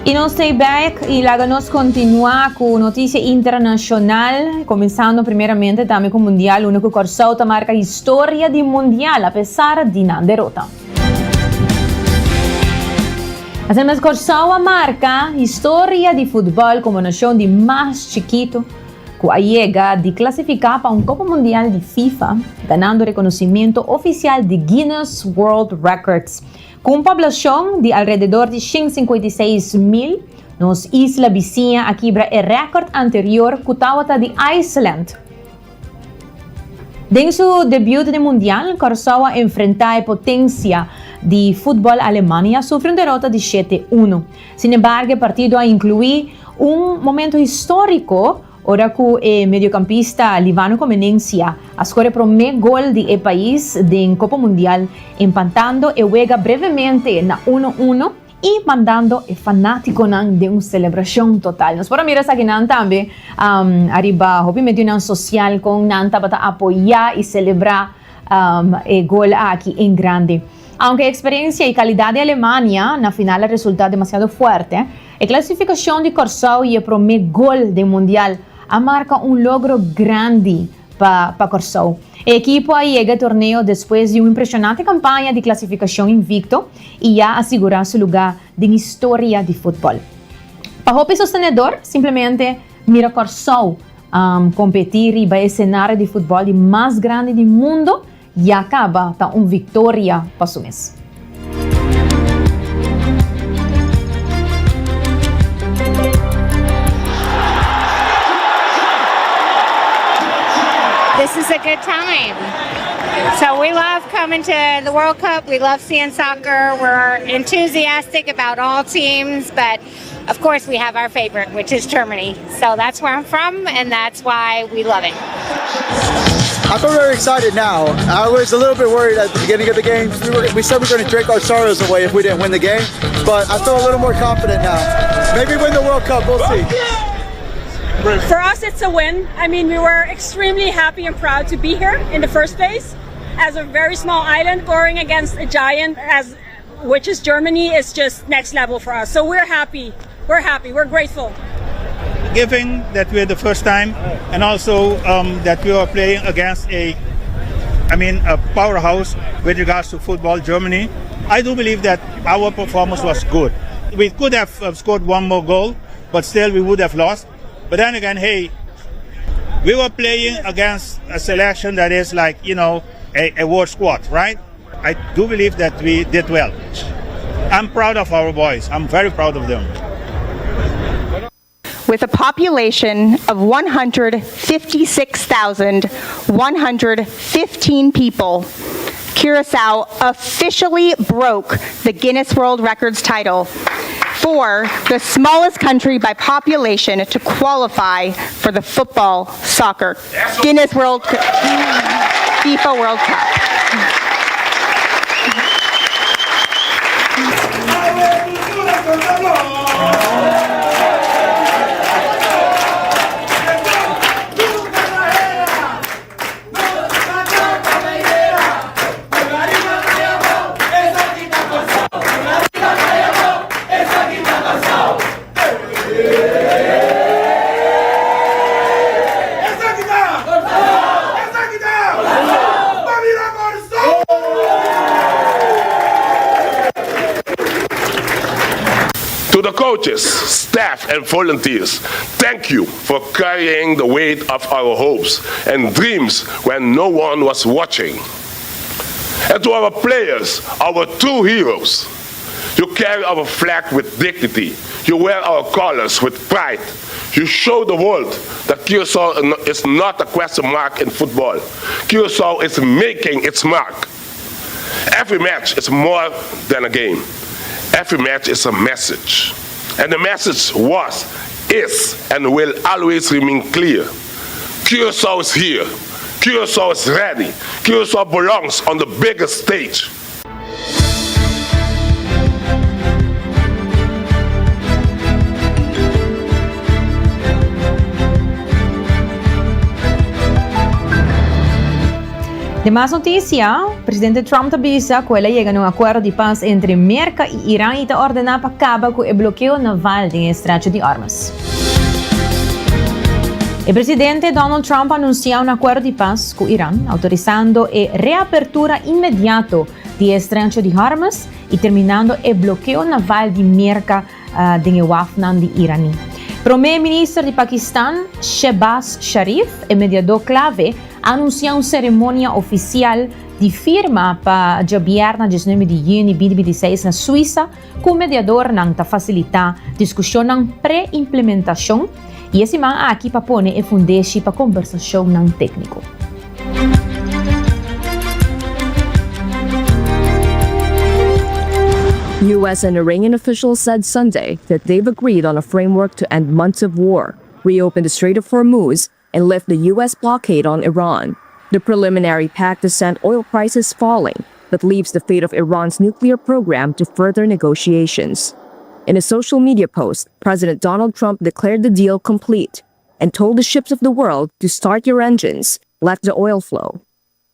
Y nos stay back y laga nos continua cu noticia internacional, comenzando primeramente tambe cu Mundial, unda cu Corsou ta marca historia di Mundial a pesar di nan derota. Asina mes Corsou a marca historia di futbol como nacion di mas chikito cu a yega di clasifica pa un Copa Mundial di FIFA, ganando reconocimento oficial di Guinness World Records. Cu un poblacion di alrededor di 156 mil, nos isla bisiña a kibra e record anterior cu tawata di Iceland. Den su debut den Mundial, Kòrsou a enfrentá e potensia di futbòl Alemania i a sufri un derota di shete uno. Sinembargo, e partido a inkluí un momento históriko ora ku e mediokampista Livano Comenencia a skor e promé gol di e pais den Kopa Mundial, empatando e wega brevemente na uno uno i mandando e fanátikonan den un selebrashon total. Nos por a mira esakinan tambe ariba hopi medionan sosial kon nan tabata apoyá i selebrá e gol aki en grande. Aunke e eksperensia i kalidat di Alemania na final a resultá demasiado fuerte, e klasifikashon di Kòrsou i e promé gol den Mundial a marka un logro grandi pa pa Kòrsou. E ekipo a yega e torneo despues di un impreshonante kampaña di klasifikashon invikto i ya a sigurá su lugá den historia di futbòl. Pa hopi sostenedor, simplemente mira Kòrsou kompetí riba e senario di futbòl di mas grandi di mundo ya kaba ta un viktoria pa su mes. This is a good time. So we love coming to the World Cup. We love seeing soccer. We're enthusiastic about all teams, but of course we have our favorite, which is Germany. So that's where I'm from, and that's why we love it. I feel very excited now. I was a little bit worried at the beginning of the game. We, were, we said we were going to drink our sorrows away if we didn't win the game, but I feel a little more confident now. Maybe win the World Cup, we'll see. For us, it's a win. I mean, we were extremely happy and proud to be here in the first place. As a very small island going against a giant as which is Germany is just next level for us. So we're happy. We're happy. We're grateful. Given that we're the first time and also um, that we are playing against a I mean a powerhouse with regards to football Germany, I do believe that our performance was good. We could have uh, scored one more goal, but still we would have lost. But then again, hey, We were playing against a selection that is like, you know, a, a world squad, right? I do believe that we did well. I'm proud of our boys. I'm very proud of them. With a population of 156,115 people, Curacao officially broke the Guinness World Records title for the smallest country by population to qualify for the football soccer Guinness World FIFA World Cup. To the coaches, staff, and volunteers, thank you for carrying the weight of our hopes and dreams when no one was watching. And to our players, our true heroes, you carry our flag with dignity. You wear our colors with pride. You show the world that Curacao is not a question mark in football. Curacao is making its mark. Every match is more than a game. Every match is a message. And the message was, is, and will always remain clear. Curacao is here. Curacao is ready. Curacao belongs on the biggest stage. Den mas noticia, Presidente Trump ta bisa cu el a yega na un acuerdo di paz entre Merca y Iran y ta ordena pa caba cu e blokeo naval den e Estrecho di Hormuz. E presidente Donald Trump a anuncia un acuerdo di paz cu Iran, autorisando e reapertura inmediato di e Estrecho di Hormuz y terminando e blokeo naval di Merca den e wafnan di Irani. Prome Minister di Pakistan, Shehbaz Sharif, e mediador clave, a anuncia un ceremonia oficial di firma pa djabièrna diesnuebe di juni binti binti seis na Suiza cu mediadornan ta facilita discusionnan pre-implementacion y e siman aki pa pone e fundeshi pa conversacionnan tecnico. U.S. and Iranian officials said Sunday that they've agreed on a framework to end months of war, reopen the Strait of Hormuz, and lift the U.S. blockade on Iran. The preliminary pact has sent oil prices falling, but leaves the fate of Iran's nuclear program to further negotiations. In a social media post, President Donald Trump declared the deal complete and told the ships of the world to start your engines, let the oil flow.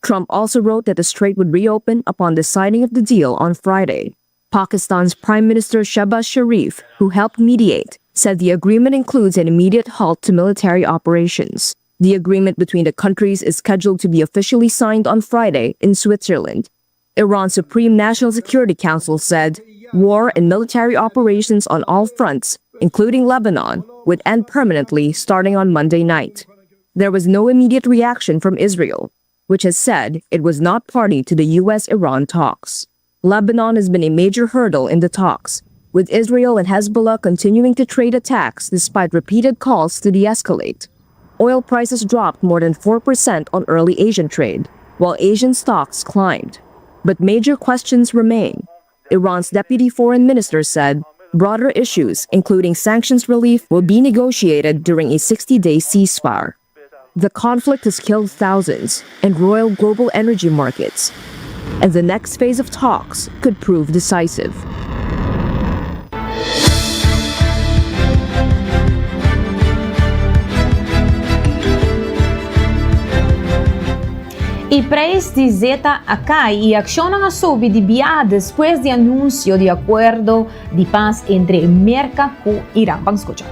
Trump also wrote that the strait would reopen upon the signing of the deal on Friday. Pakistan's Prime Minister Shehbaz Sharif, who helped mediate, said the agreement includes an immediate halt to military operations. The agreement between the countries is scheduled to be officially signed on Friday in Switzerland. Iran's Supreme National Security Council said war and military operations on all fronts, including Lebanon, would end permanently starting on Monday night. There was no immediate reaction from Israel, which has said it was not party to the U.S. Iran talks. Lebanon has been a major hurdle in the talks, with Israel and Hezbollah continuing to trade attacks despite repeated calls to de escalate. Oil prices dropped more than 4% on early Asian trade, while Asian stocks climbed. But major questions remain. Iran's deputy foreign minister said broader issues, including sanctions relief, will be negotiated during a 60 day ceasefire. The conflict has killed thousands and roiled global energy markets, and the next phase of talks could prove decisive. E prijs di zeta a cay y accionnan a subi di biaha despues di anuncio di acuerdo di pas entre Merca cu Iran. Ban scucha.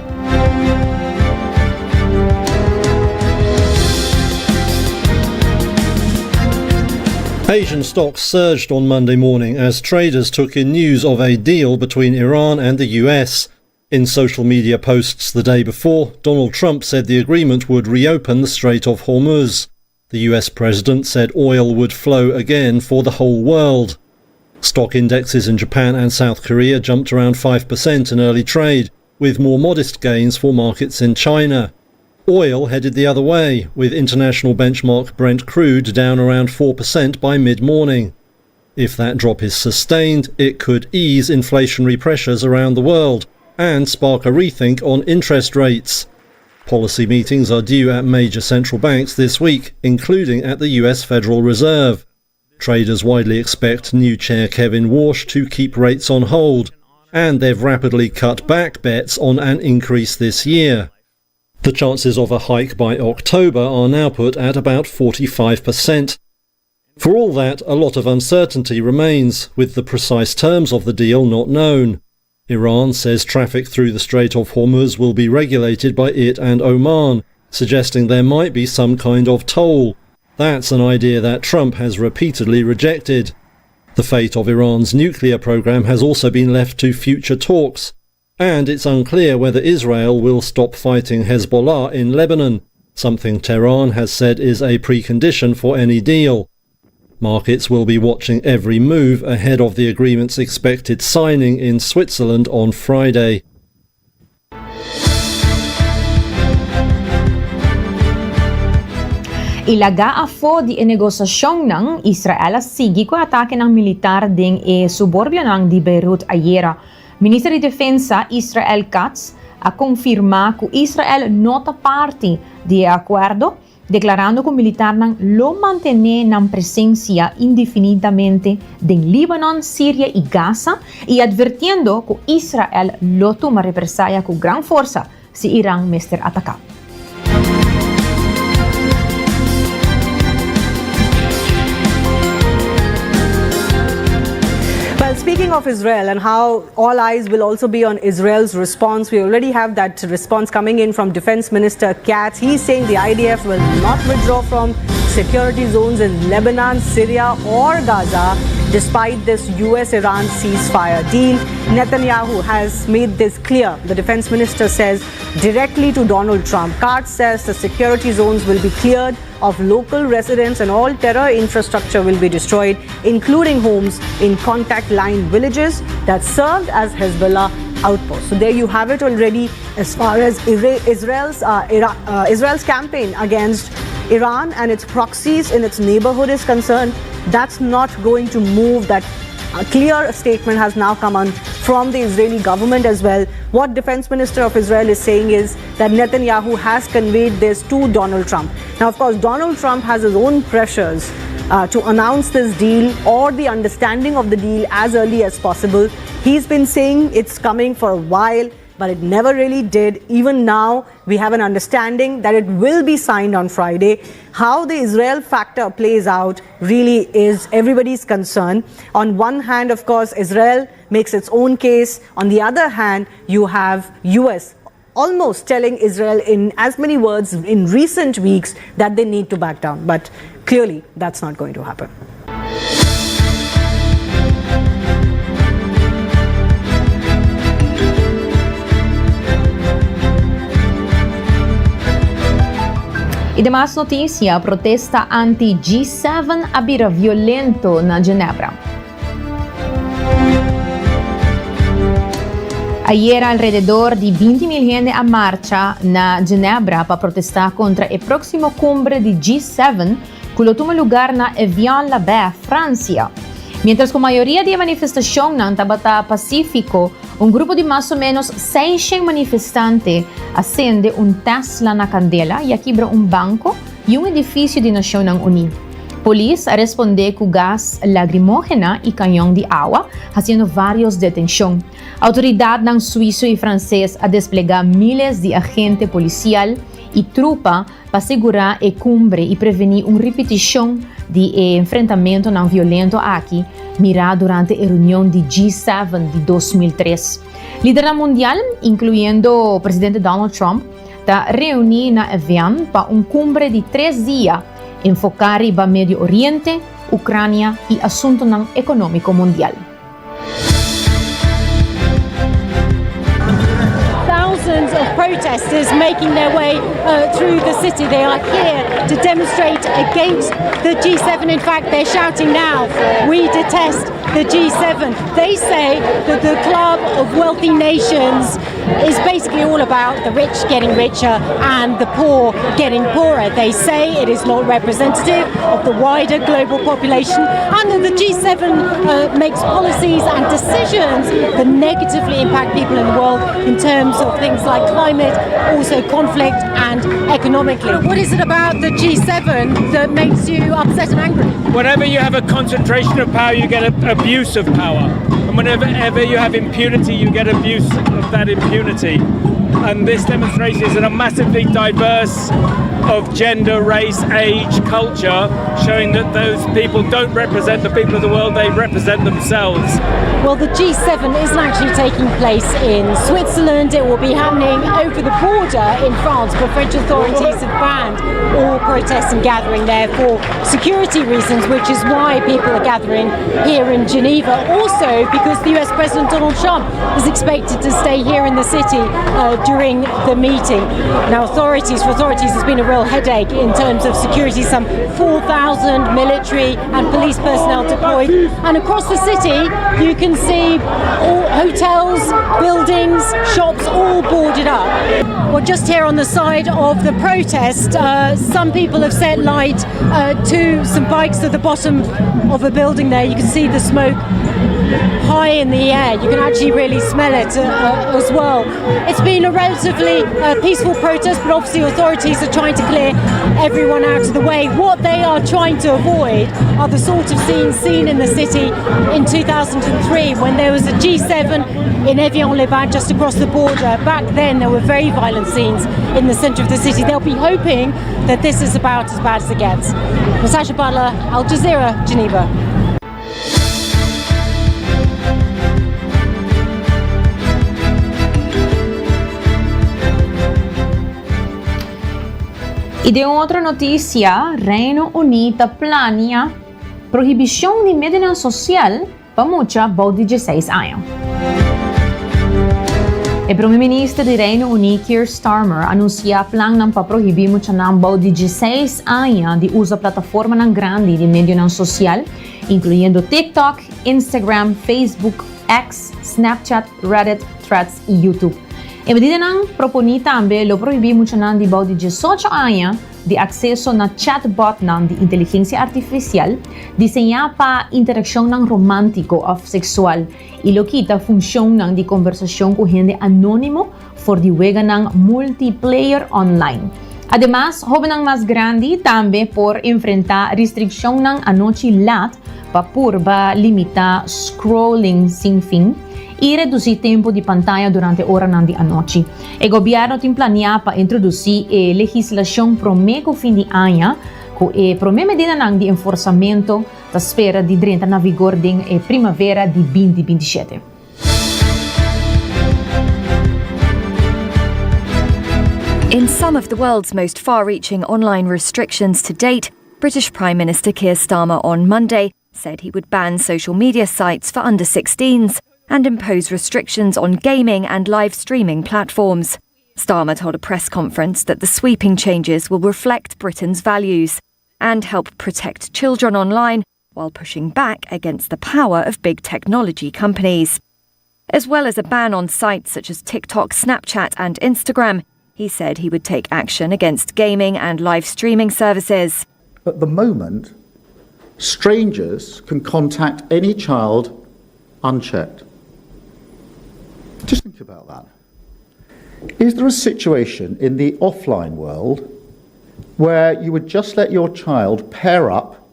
Asian stocks surged on Monday morning as traders took in news of a deal between Iran and the US. In social media posts the day before, Donald Trump said the agreement would reopen the Strait of Hormuz. The US president said oil would flow again for the whole world. Stock indexes in Japan and South Korea jumped around 5% in early trade, with more modest gains for markets in China. Oil headed the other way, with international benchmark Brent crude down around 4% by mid morning. If that drop is sustained, it could ease inflationary pressures around the world and spark a rethink on interest rates. Policy meetings are due at major central banks this week, including at the US Federal Reserve. Traders widely expect new chair Kevin Warsh to keep rates on hold, and they've rapidly cut back bets on an increase this year. The chances of a hike by October are now put at about 45%. For all that, a lot of uncertainty remains, with the precise terms of the deal not known. Iran says traffic through the Strait of Hormuz will be regulated by it and Oman, suggesting there might be some kind of toll. That's an idea that Trump has repeatedly rejected. The fate of Iran's nuclear program has also been left to future talks, and it's unclear whether Israel will stop fighting Hezbollah in Lebanon, something Tehran has said is a precondition for any deal. Markets will be watching every move ahead of the agreement's expected signing in Switzerland on Friday. I laga afó di e negosiashonnan, Israel a sigui ku e atakenan militar den e suburbionan di Beirut ayera. Minister di Defensa Israel Katz a konfirmá ku Israel no ta parti di e akuerdo, deklarando ku militarnan lo mantené nan presensia indefinidamente den Líbanon, Siria i Gaza i atvertiendo ku Israel lo tuma represaya ku gran forsa si Iran mester ataká. Well, speaking of Israel and how all eyes will also be on Israel's response, we already have that response coming in from Defense Minister Katz. He's saying the IDF will not withdraw from security zones in Lebanon, Syria, or Gaza, despite this US Iran ceasefire deal. Netanyahu has made this clear. The defense minister says directly to Donald Trump. Katz says the security zones will be cleared of local residents and all terror infrastructure will be destroyed, including homes in contact line villages that served as Hezbollah outposts. So there you have it already as far as Israel's, uh, uh, Israel's campaign against Iran and its proxies in its neighborhood is concerned. That's not going to move. That a clear statement has now come on from the Israeli government as well. What Defense Minister of Israel is saying is that Netanyahu has conveyed this to Donald Trump. Now, of course, Donald Trump has his own pressures uh, to announce this deal or the understanding of the deal as early as possible. He's been saying it's coming for a while but it never really did. Even now, we have an understanding that it will be signed on Friday. How the Israel factor plays out really is everybody's concern. On one hand, of course, Israel makes its own case. On the other hand, you have US almost telling Israel in as many words in recent weeks that they need to back down. But clearly, that's not going to happen. I demas notisia, Protesta anti G7 a bira violento na Genebra. Ayera alrededor di 20 mil hende a marcha na Genebra pa protesta contra e proximo cumbre di G7 cu lo tuma lugar na Evian-la-Baie, Francia. Mientras cu mayoria di e manifestacionnan tabata pacifico, un grupo di mas o menos 600 manifestante a sende un Tesla na candela y a kibra un banco y un edificio di Nacionnan Uni. Polis a responde cu gas lagrimogena y cañon di awa, haciendo varios detencion. Autoridadnan Suizo y Frances a desplega miles di agente policial y trupa pa sigurá e kumbre i prevení un ripitishon di e enfrentamentonan violento aki mirá durante e reunion di G7 di 2003. Lidernan mundial, inkluyendo presidente Donald Trump, ta reuní na Evian pa un kumbre di tres dia enfoká riba Medio Oriente, Ucrania i asuntonan ekonómiko mundial. thousands of protesters making their way uh, through the city. They are here to demonstrate against the G7. In fact, they're shouting now, we detest the G7. They say that the club of wealthy nations is basically all about the rich getting richer and the poor getting poorer. They say it is not representative of the wider global population and that the G7 uh, makes policies and decisions that negatively impact people in the world in terms of things like climate, also conflict and economically. What is it about the G7 that makes you upset and angry? Whenever you have a concentration of power, you get abuse of power. And whenever ever you have impunity, you get abuse of that impunity. And this demonstration is a massively diverse of gender, race, age, culture, showing that those people don't represent the people of the world, they represent themselves. Well, the G7 isn't actually taking place in Switzerland. It will be happening over the border in France, but French authorities have banned all protests and gathering there for security reasons, which is why people are gathering here in Geneva. Also, because the US President Donald Trump is expected to stay here in the city uh, during the meeting. Now, authorities, for authorities, there's been a real headache in terms of security. Some 4,000 military and police personnel deployed. And across the city, you can see all hotels, buildings, shops all boarded up. Well, just here on the side of the protest, uh, some people have set light uh, to some bikes at the bottom of a building there. You can see the smoke high in the air. You can actually really smell it uh, uh, as well. It's been a relatively uh, peaceful protest, but obviously authorities are trying to clear everyone out of the way. What they are trying to avoid are the sort of scenes seen in the city in 2003 when there was a G7 in Evian-les-Bains just across the border. Back then there were very violent scenes in the centre of the city. They'll be hoping that this is about as bad as it gets. Natasha Butler, Al Jazeera, Geneva. I den un otro notisia, Reino Uní ta plania prohibishon di medionan sosial pa mucha bou di dieseis aña. E Prome Minister di Reino Uní Keir Starmer a anunsiá plannan pa prohibí muchanan bou di dieseis aña di usa plataformanan grandi di medionan sosial, inkluyendo TikTok, Instagram, Facebook, X, Snapchat, Reddit, Threads i YouTube. E medidanan proponí tambe lo prohibí muchanan di bou di diesocho aña di akseso na chatbotnan di inteligensia artifisial diseñá pa interakshonnan romántiko òf seksual i lo kita funshonnan di kombersashon ku hende anónimo for di weganan multiplayer online. Ademas, hóbennan mas grandi tambe por enfrentá restrikshonnan anochi lat pa purba limitá scrolling sin fin i redusí tempu di pantaya durante oranan di anochi. E gobièrnu tin planiá pa introdusí e legislashon promé ku fin di aña, ku e promé medidanan di enforsamentu ta spera di drenta na vigor den e primavera di binti bintishete. In some of the world's most far-reaching online restrictions to date, British Prime Minister Keir Starmer on Monday said he would ban social media sites for under 16s and impose restrictions on gaming and live streaming platforms. Starmer told a press conference that the sweeping changes will reflect Britain's values and help protect children online while pushing back against the power of big technology companies. As well as a ban on sites such as TikTok, Snapchat, and Instagram, he said he would take action against gaming and live streaming services. At the moment, strangers can contact any child unchecked. Just think about that. Is there a situation in the offline world where you would just let your child pair up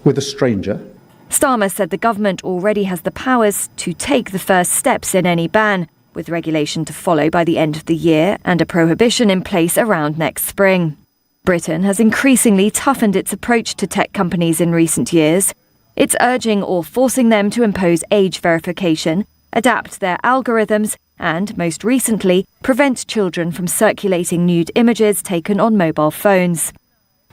with a stranger? Starmer said the government already has the powers to take the first steps in any ban, with regulation to follow by the end of the year and a prohibition in place around next spring. Britain has increasingly toughened its approach to tech companies in recent years. It's urging or forcing them to impose age verification, adapt their algorithms, and, most recently, prevent children from circulating nude images taken on mobile phones.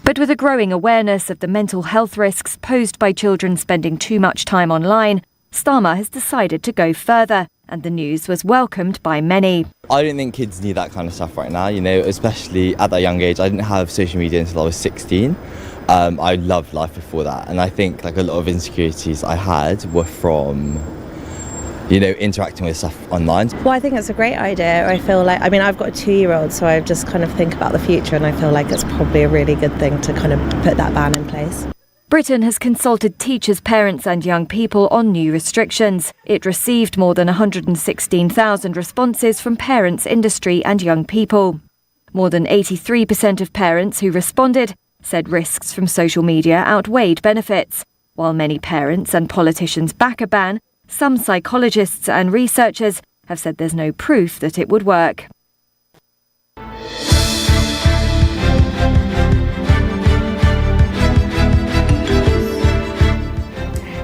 But with a growing awareness of the mental health risks posed by children spending too much time online, Starmer has decided to go further. And the news was welcomed by many. I don't think kids need that kind of stuff right now, you know, especially at that young age. I didn't have social media until I was 16. Um, I loved life before that. And I think like a lot of insecurities I had were from, you know, interacting with stuff online. Well, I think it's a great idea. I feel like, I mean, I've got a two year old, so I just kind of think about the future and I feel like it's probably a really good thing to kind of put that ban in place. Britain has consulted teachers, parents, and young people on new restrictions. It received more than 116,000 responses from parents, industry, and young people. More than 83% of parents who responded said risks from social media outweighed benefits. While many parents and politicians back a ban, some psychologists and researchers have said there's no proof that it would work.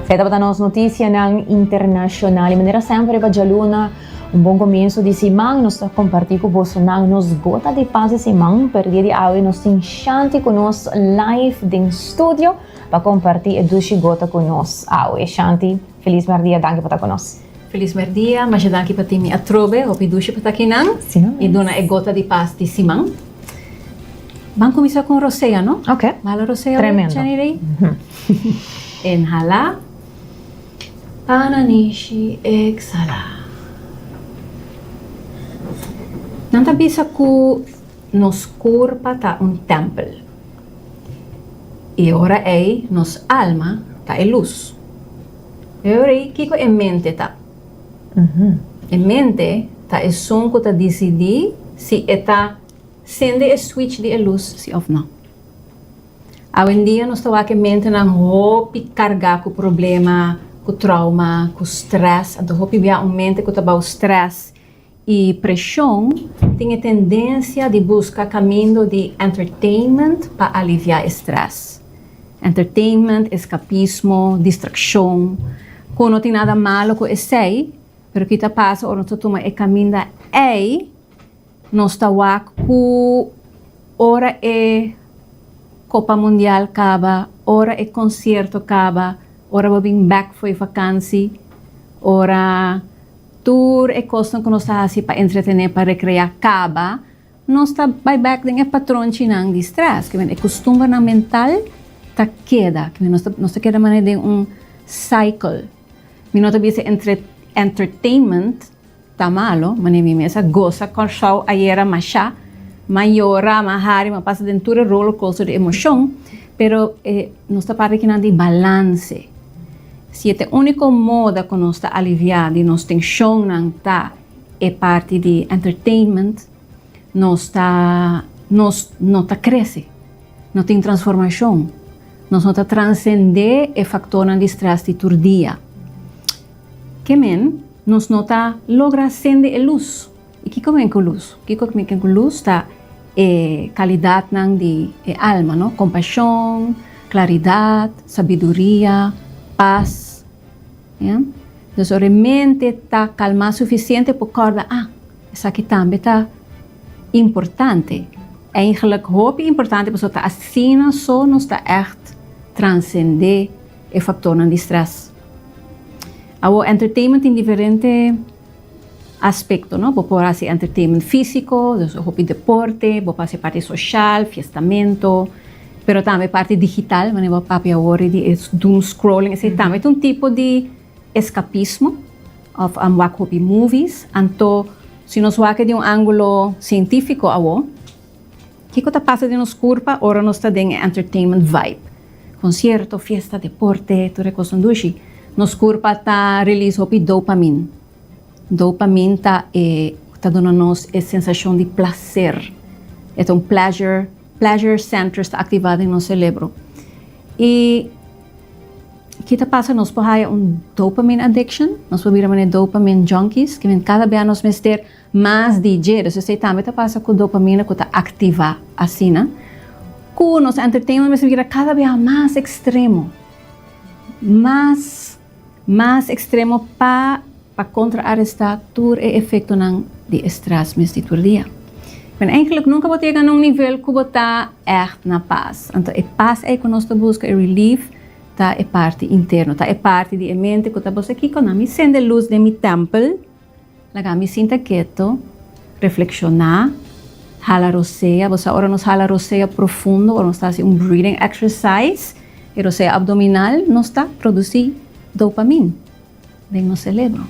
Esei tabata nos noticianan internacional. Y manera semper riba djaluna, un bon comienzo di siman, nos ta comparti cu bosonan nos gota di paz di siman. Pero dia di awe nos tin Shanti cu nos live den studio pa comparti e dushi gota cu nos awe. Shanti, feliz merdia, danki pa ta cu nos. Felis merdia, masha danki pa tin mi atrobe, hopi dushi pa ta akinan i duna e gota di pas di siman. Ban kuminsá ku un rosea, no? Ok. Bala rosea, Tremendo. Jenny Ray? Inhalá, pananishi, ekshalá. Nan ta bisa ku nos kurpa ta un tèmpel i ora ei nos alma ta e lus. E ora ei, kiko e mente ta? E mente ta esun ku ta disidí si e ta sende e switch di e lus si òf nò. Awendia nos ta wak e mentenan hopi kargá ku problema, ku trauma, ku strès. Anto hopi bia un mente ku ta bou strès i preshon tin e tendensia di buska kamindo di entertainment pa aliviá e strès. Entertainment, eskapismo, distrakshon, ku no tin nada malo ku esei, pero ki ta pasa ora nos ta tuma e kaminda ei, nos ta wak ku ora e Kopa Mundial kaba, ora e konsierto kaba, ora bo bin bèk for e vakansi, ora Tur e kosnan ku nos ta hasi pa entretené, pa rekreá kaba, nos ta bai bèk den e patronchinan di strès. Ke men e kustumbernan mental ta keda. Ke men nos ta nos ta keda manera den un cycle. Mi no ta bisa entre entertainment ta malo, manera mi mes a gosa Kòrsou ayera mashá, m'a yora, m'a hari, m'a pasa den tur e rollercoaster di emoshon, pero e nos ta papia kinan di balanse. Si e ta e úniko moda ku nos ta aliviá di nos tenshonnan ta e parti di entertainment, nos ta nos no ta krese, no tin transformashon, nos no ta transendé e faktornan di strès di tur dia. Ke men, nos no ta logra sende e lus. I kiko men ku lus? Kiko men ku lus ta e kalidatnan di e alma, no? Kompashon, klaridat, sabiduria, pas. Ya. Dus ora e mente ta kalmá sufisiente por kòrda, ah, esaki tambe ta importante. Eigenlijk hopi importante pasobra ta asina so nos ta ègt transendé e faktornan di strès. Awor entertainment tin diferente. Aspekto, no? Bo por hasi entertainment físiko, dus hopi deporte, bo por hasi parti soshal, fiestamento, pero tambe parti digital, manera bo a papia awor di e doom scrolling, esei tambe ta un tipo di eskapismo òf wak hopi movies. Anto si nos wak di un ángulo sientífiko awor, kiko ta pasa den nos kurpa ora nos ta den e entertainment vibe? Konsierto, fiesta, deporte, tur e kosnan dushi. Nos kurpa ta release hopi dopamine. Dopamine ta e ta duna nos e sensashon di plaser. E ta un pleasure, pleasure centers ta aktivá den nos selebro. I ki ta pasa? Nos por haya un dopamine addiction, nos por bira manera dopamine junkies, ke men kada bia nos mester mas di dje. Dus esei tambe ta pasa ku dopamine ku ta aktivá asina ku nos entertainment mester bira kada bia mas ekstremo, mas. Mas ekstremo pa pa kontraarestá tur e efektonan di e strès mes di tur dia. Men eigenlik nunka bo ta yega na un nivel ku bo ta ègt na pas. Anto e pas ei ku nos ta buska, e relief, ta e parti interno, ta e parti di e mente ku ta bosa kiko? Na mi sende lus den mi tèmpel. Laga mi sinta keto, reflekshoná, hala rosea. Bo sa ora nos hala rosea profundo, ora nos ta hasi un breathing exercise, e rosea abdominal nos ta produsí dopamine den nos selebro.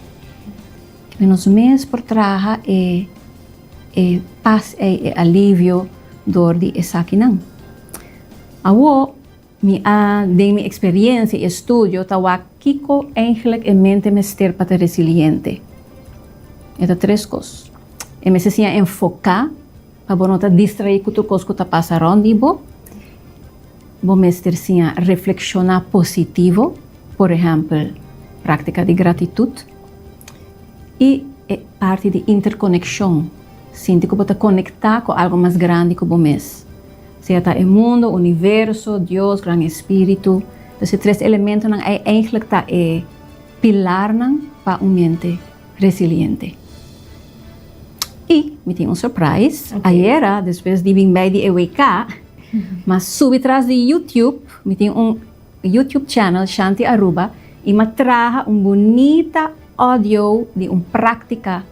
Kende nos mes por traha e e pas ei, e alivio dor di esakinan. Awor. Mi a, den mi experiencia y estudio, ta wak kico eigenlijk e mente mester pa ta resiliente. E ta tres cos. E mester siña enfoca pa bo no ta distraí cu tur cos cu ta pasa rond di bo. Bo mester siña reflexiona positivo, por ehempel, practica di gratitud. Y e parti di interconexion, sinti cu bo ta conecta cu algo mas grandi cu bo mes. Sea ta e mundo, universo, Dios, Gran Espíritu. Dus e tres elementonan ei eigenlijk ta e pilarnan pa un mente resiliente. I mi tin un surprise. Ayera, despues di bin bij di e WK, m'a subi tras di YouTube, mi tin un YouTube channel, Shanti Aruba, i m'a traha un bunita audio di un práktika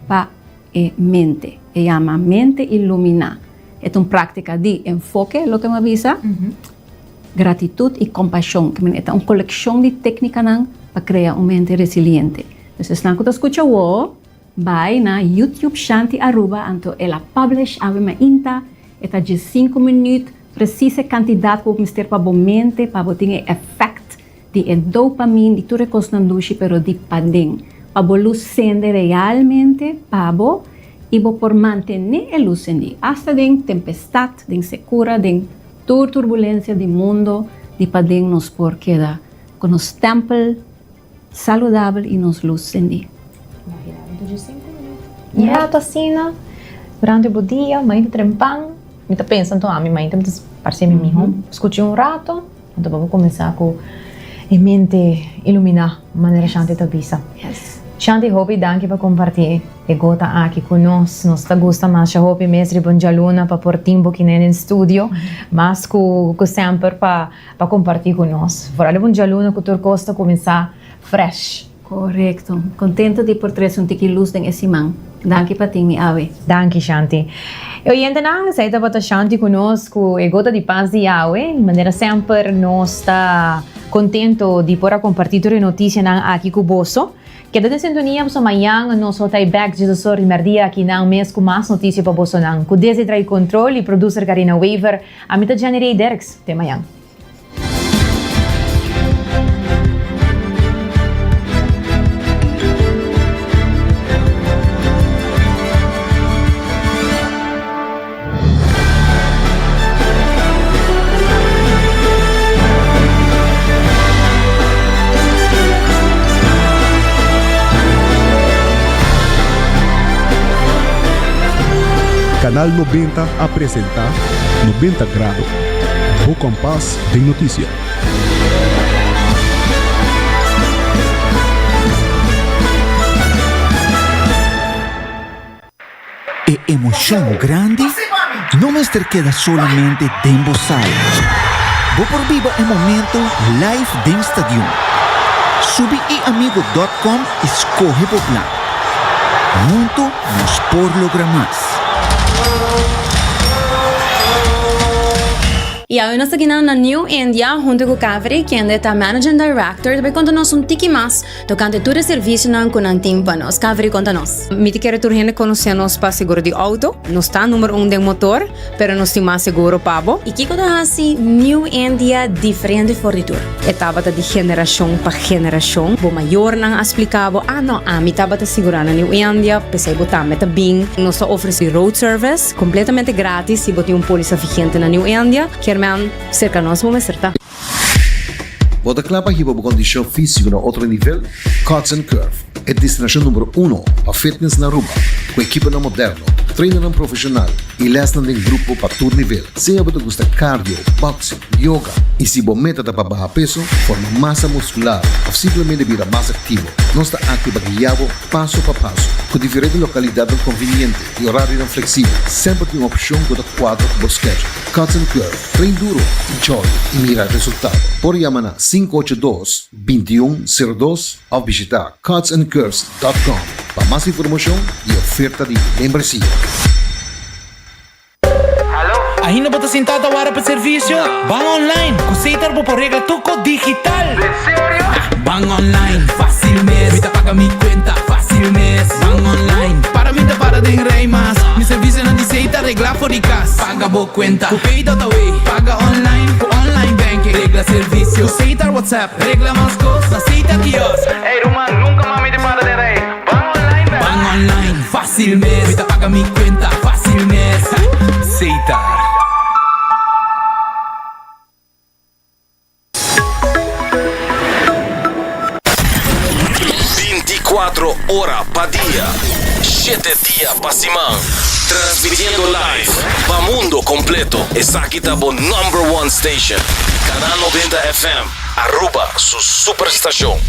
pa e mente. E yama Mente Iluminá. E ta un práktika di enfoke, loke mi a bisa, gratitut i kompashon. E ta un kolekshon di téknikanan pa krea un mente resiliente. Dus esnan ku ta skucha awor, bai na YouTube Shanti Aruba, anto el a publish awe mainta. E ta diesinku minüt, presis e kantidat ku bo mester pa bo mente, pa bo tin e èfèkt Di e dopamine, di tur e kosnan dushi pero di paden. Pa bo lus sende realmente pa bo i bo por mantené e lus sendí. Asta den tempestat, den sekura, den tur turbulensia di mundo, di paden nos por keda ku nos tèmpel saludabel i nos lus sendí. Un rato asina, durante bo dia, mainta trempan, mi ta pensa anto ami mainta mi ta parse mi miho, skucha un rato. Anto bo por kuminsá ku e mente iluminá, manera Shanti ta bisa. Shanti, hopi danki pa kompartí e gota aki ku nos. Nos ta gusta masha hopi mes riba un djaluna pa por tin bo kiné den studio, mas ku ku semper pa pa kompartí ku nos. Foral riba un djaluna ku tur kos ta kuminsá fresh. Korekto. Kontento di por trese un tiki lus den e siman. Danki pa tin mi awe. Danki Shanti. E oyentenan, esei tabata Shanti ku nos ku e gota di pas di awe. Manera semper nos ta kontento di por a kompartí tur e notisianan aki ku boso. Keda den sintonia pasobra mañan nos lo ta e bèk djes or di mèrdia akinan mes ku mas notisia pa bosonan. Ku Desi Trai Control i producer Karina Wever, ami ta Jenny Rey Derks. Te mañan. Canal 90 a presenta 90 Grado. Bo kompas den notisia. E emocion grandi no mester keda solamente den bo sala. Bo por biba e momento live den stadion. Subi iamigo dot com y scoge bo plan. Hunto nos por logra mas. Y awe nos ta kinan na New India hunto cu Kaveri, kende ta Managing Director, ta bay conta nos un tiki mas tocante tur e servicionan cu nan tin pa nos. Kaveri, conta nos. Mi ta kere tur hende conoce nos pa seguro di auto. Nos ta numero un den motor, pero nos tin mas seguro pa bo. Y kico ta haci New India diferente for di tur? E tabata di generacion pa generacion. Bo mayornan a splica bo, ah no, ami tabata sigura na New India, p'esey bo tambe ta bin. Nos ta ofrece road service. Completamente gratis si bo tin un polisa vigente na New India, kier men cerca nos bo mester ta. Bo ta kla pa hiba bo kondishon físiko na otro nivel? Cuts and Curve, e destinashon numero uno pa fitness na Aruba, ku ekiponan moderno, trainernan profeshonal i lèsnan den grupo pa tur nivel. Sea bo ta gusta cardio, boxing, yoga i si bo meta ta pa baha peso, forma masa muskular òf simplemente bira mas aktivo, nos ta aki pa guia bo paso pa paso ku diferente lokalidatnan konviniente. I orarionan fleksibel. Semper tin un opshon ku ta kuadra ku bo schedule. Cuts and Curve, train duro, enjoy i mira resultado. Por yama na 582, 21 02 òf bishitá cutsandcurves dot com. Pa mas informacion y oferta di membresia. Ainda bo ta sintá ta wara pa servisio? Ban online! Ku Setar bo por regla tur kos digital! Ban online, fásil mes! Mi ta paga mi kuenta, fásil mes! Ban online, para mi ta para den rei mas! Mi servisionan di Setar reglá for di kas! Paga bo kuenta ku Pay.awe, paga online ku online banking, regla servisio ku Setar WhatsApp, regla mas kos na Setar Kiosk! Ey ruman, nunka mas mi ta para den rei! Ban online bèk! Ban online, fásil mes! Mi ta paga mi kuenta, fásil mes! Setar. Binticuatro ora pa dia, shete dia pa siman. Transmitiendo live pa mundo completo. Esaki ta bo number one station. Canal 90 FM, Aruba su superstacion.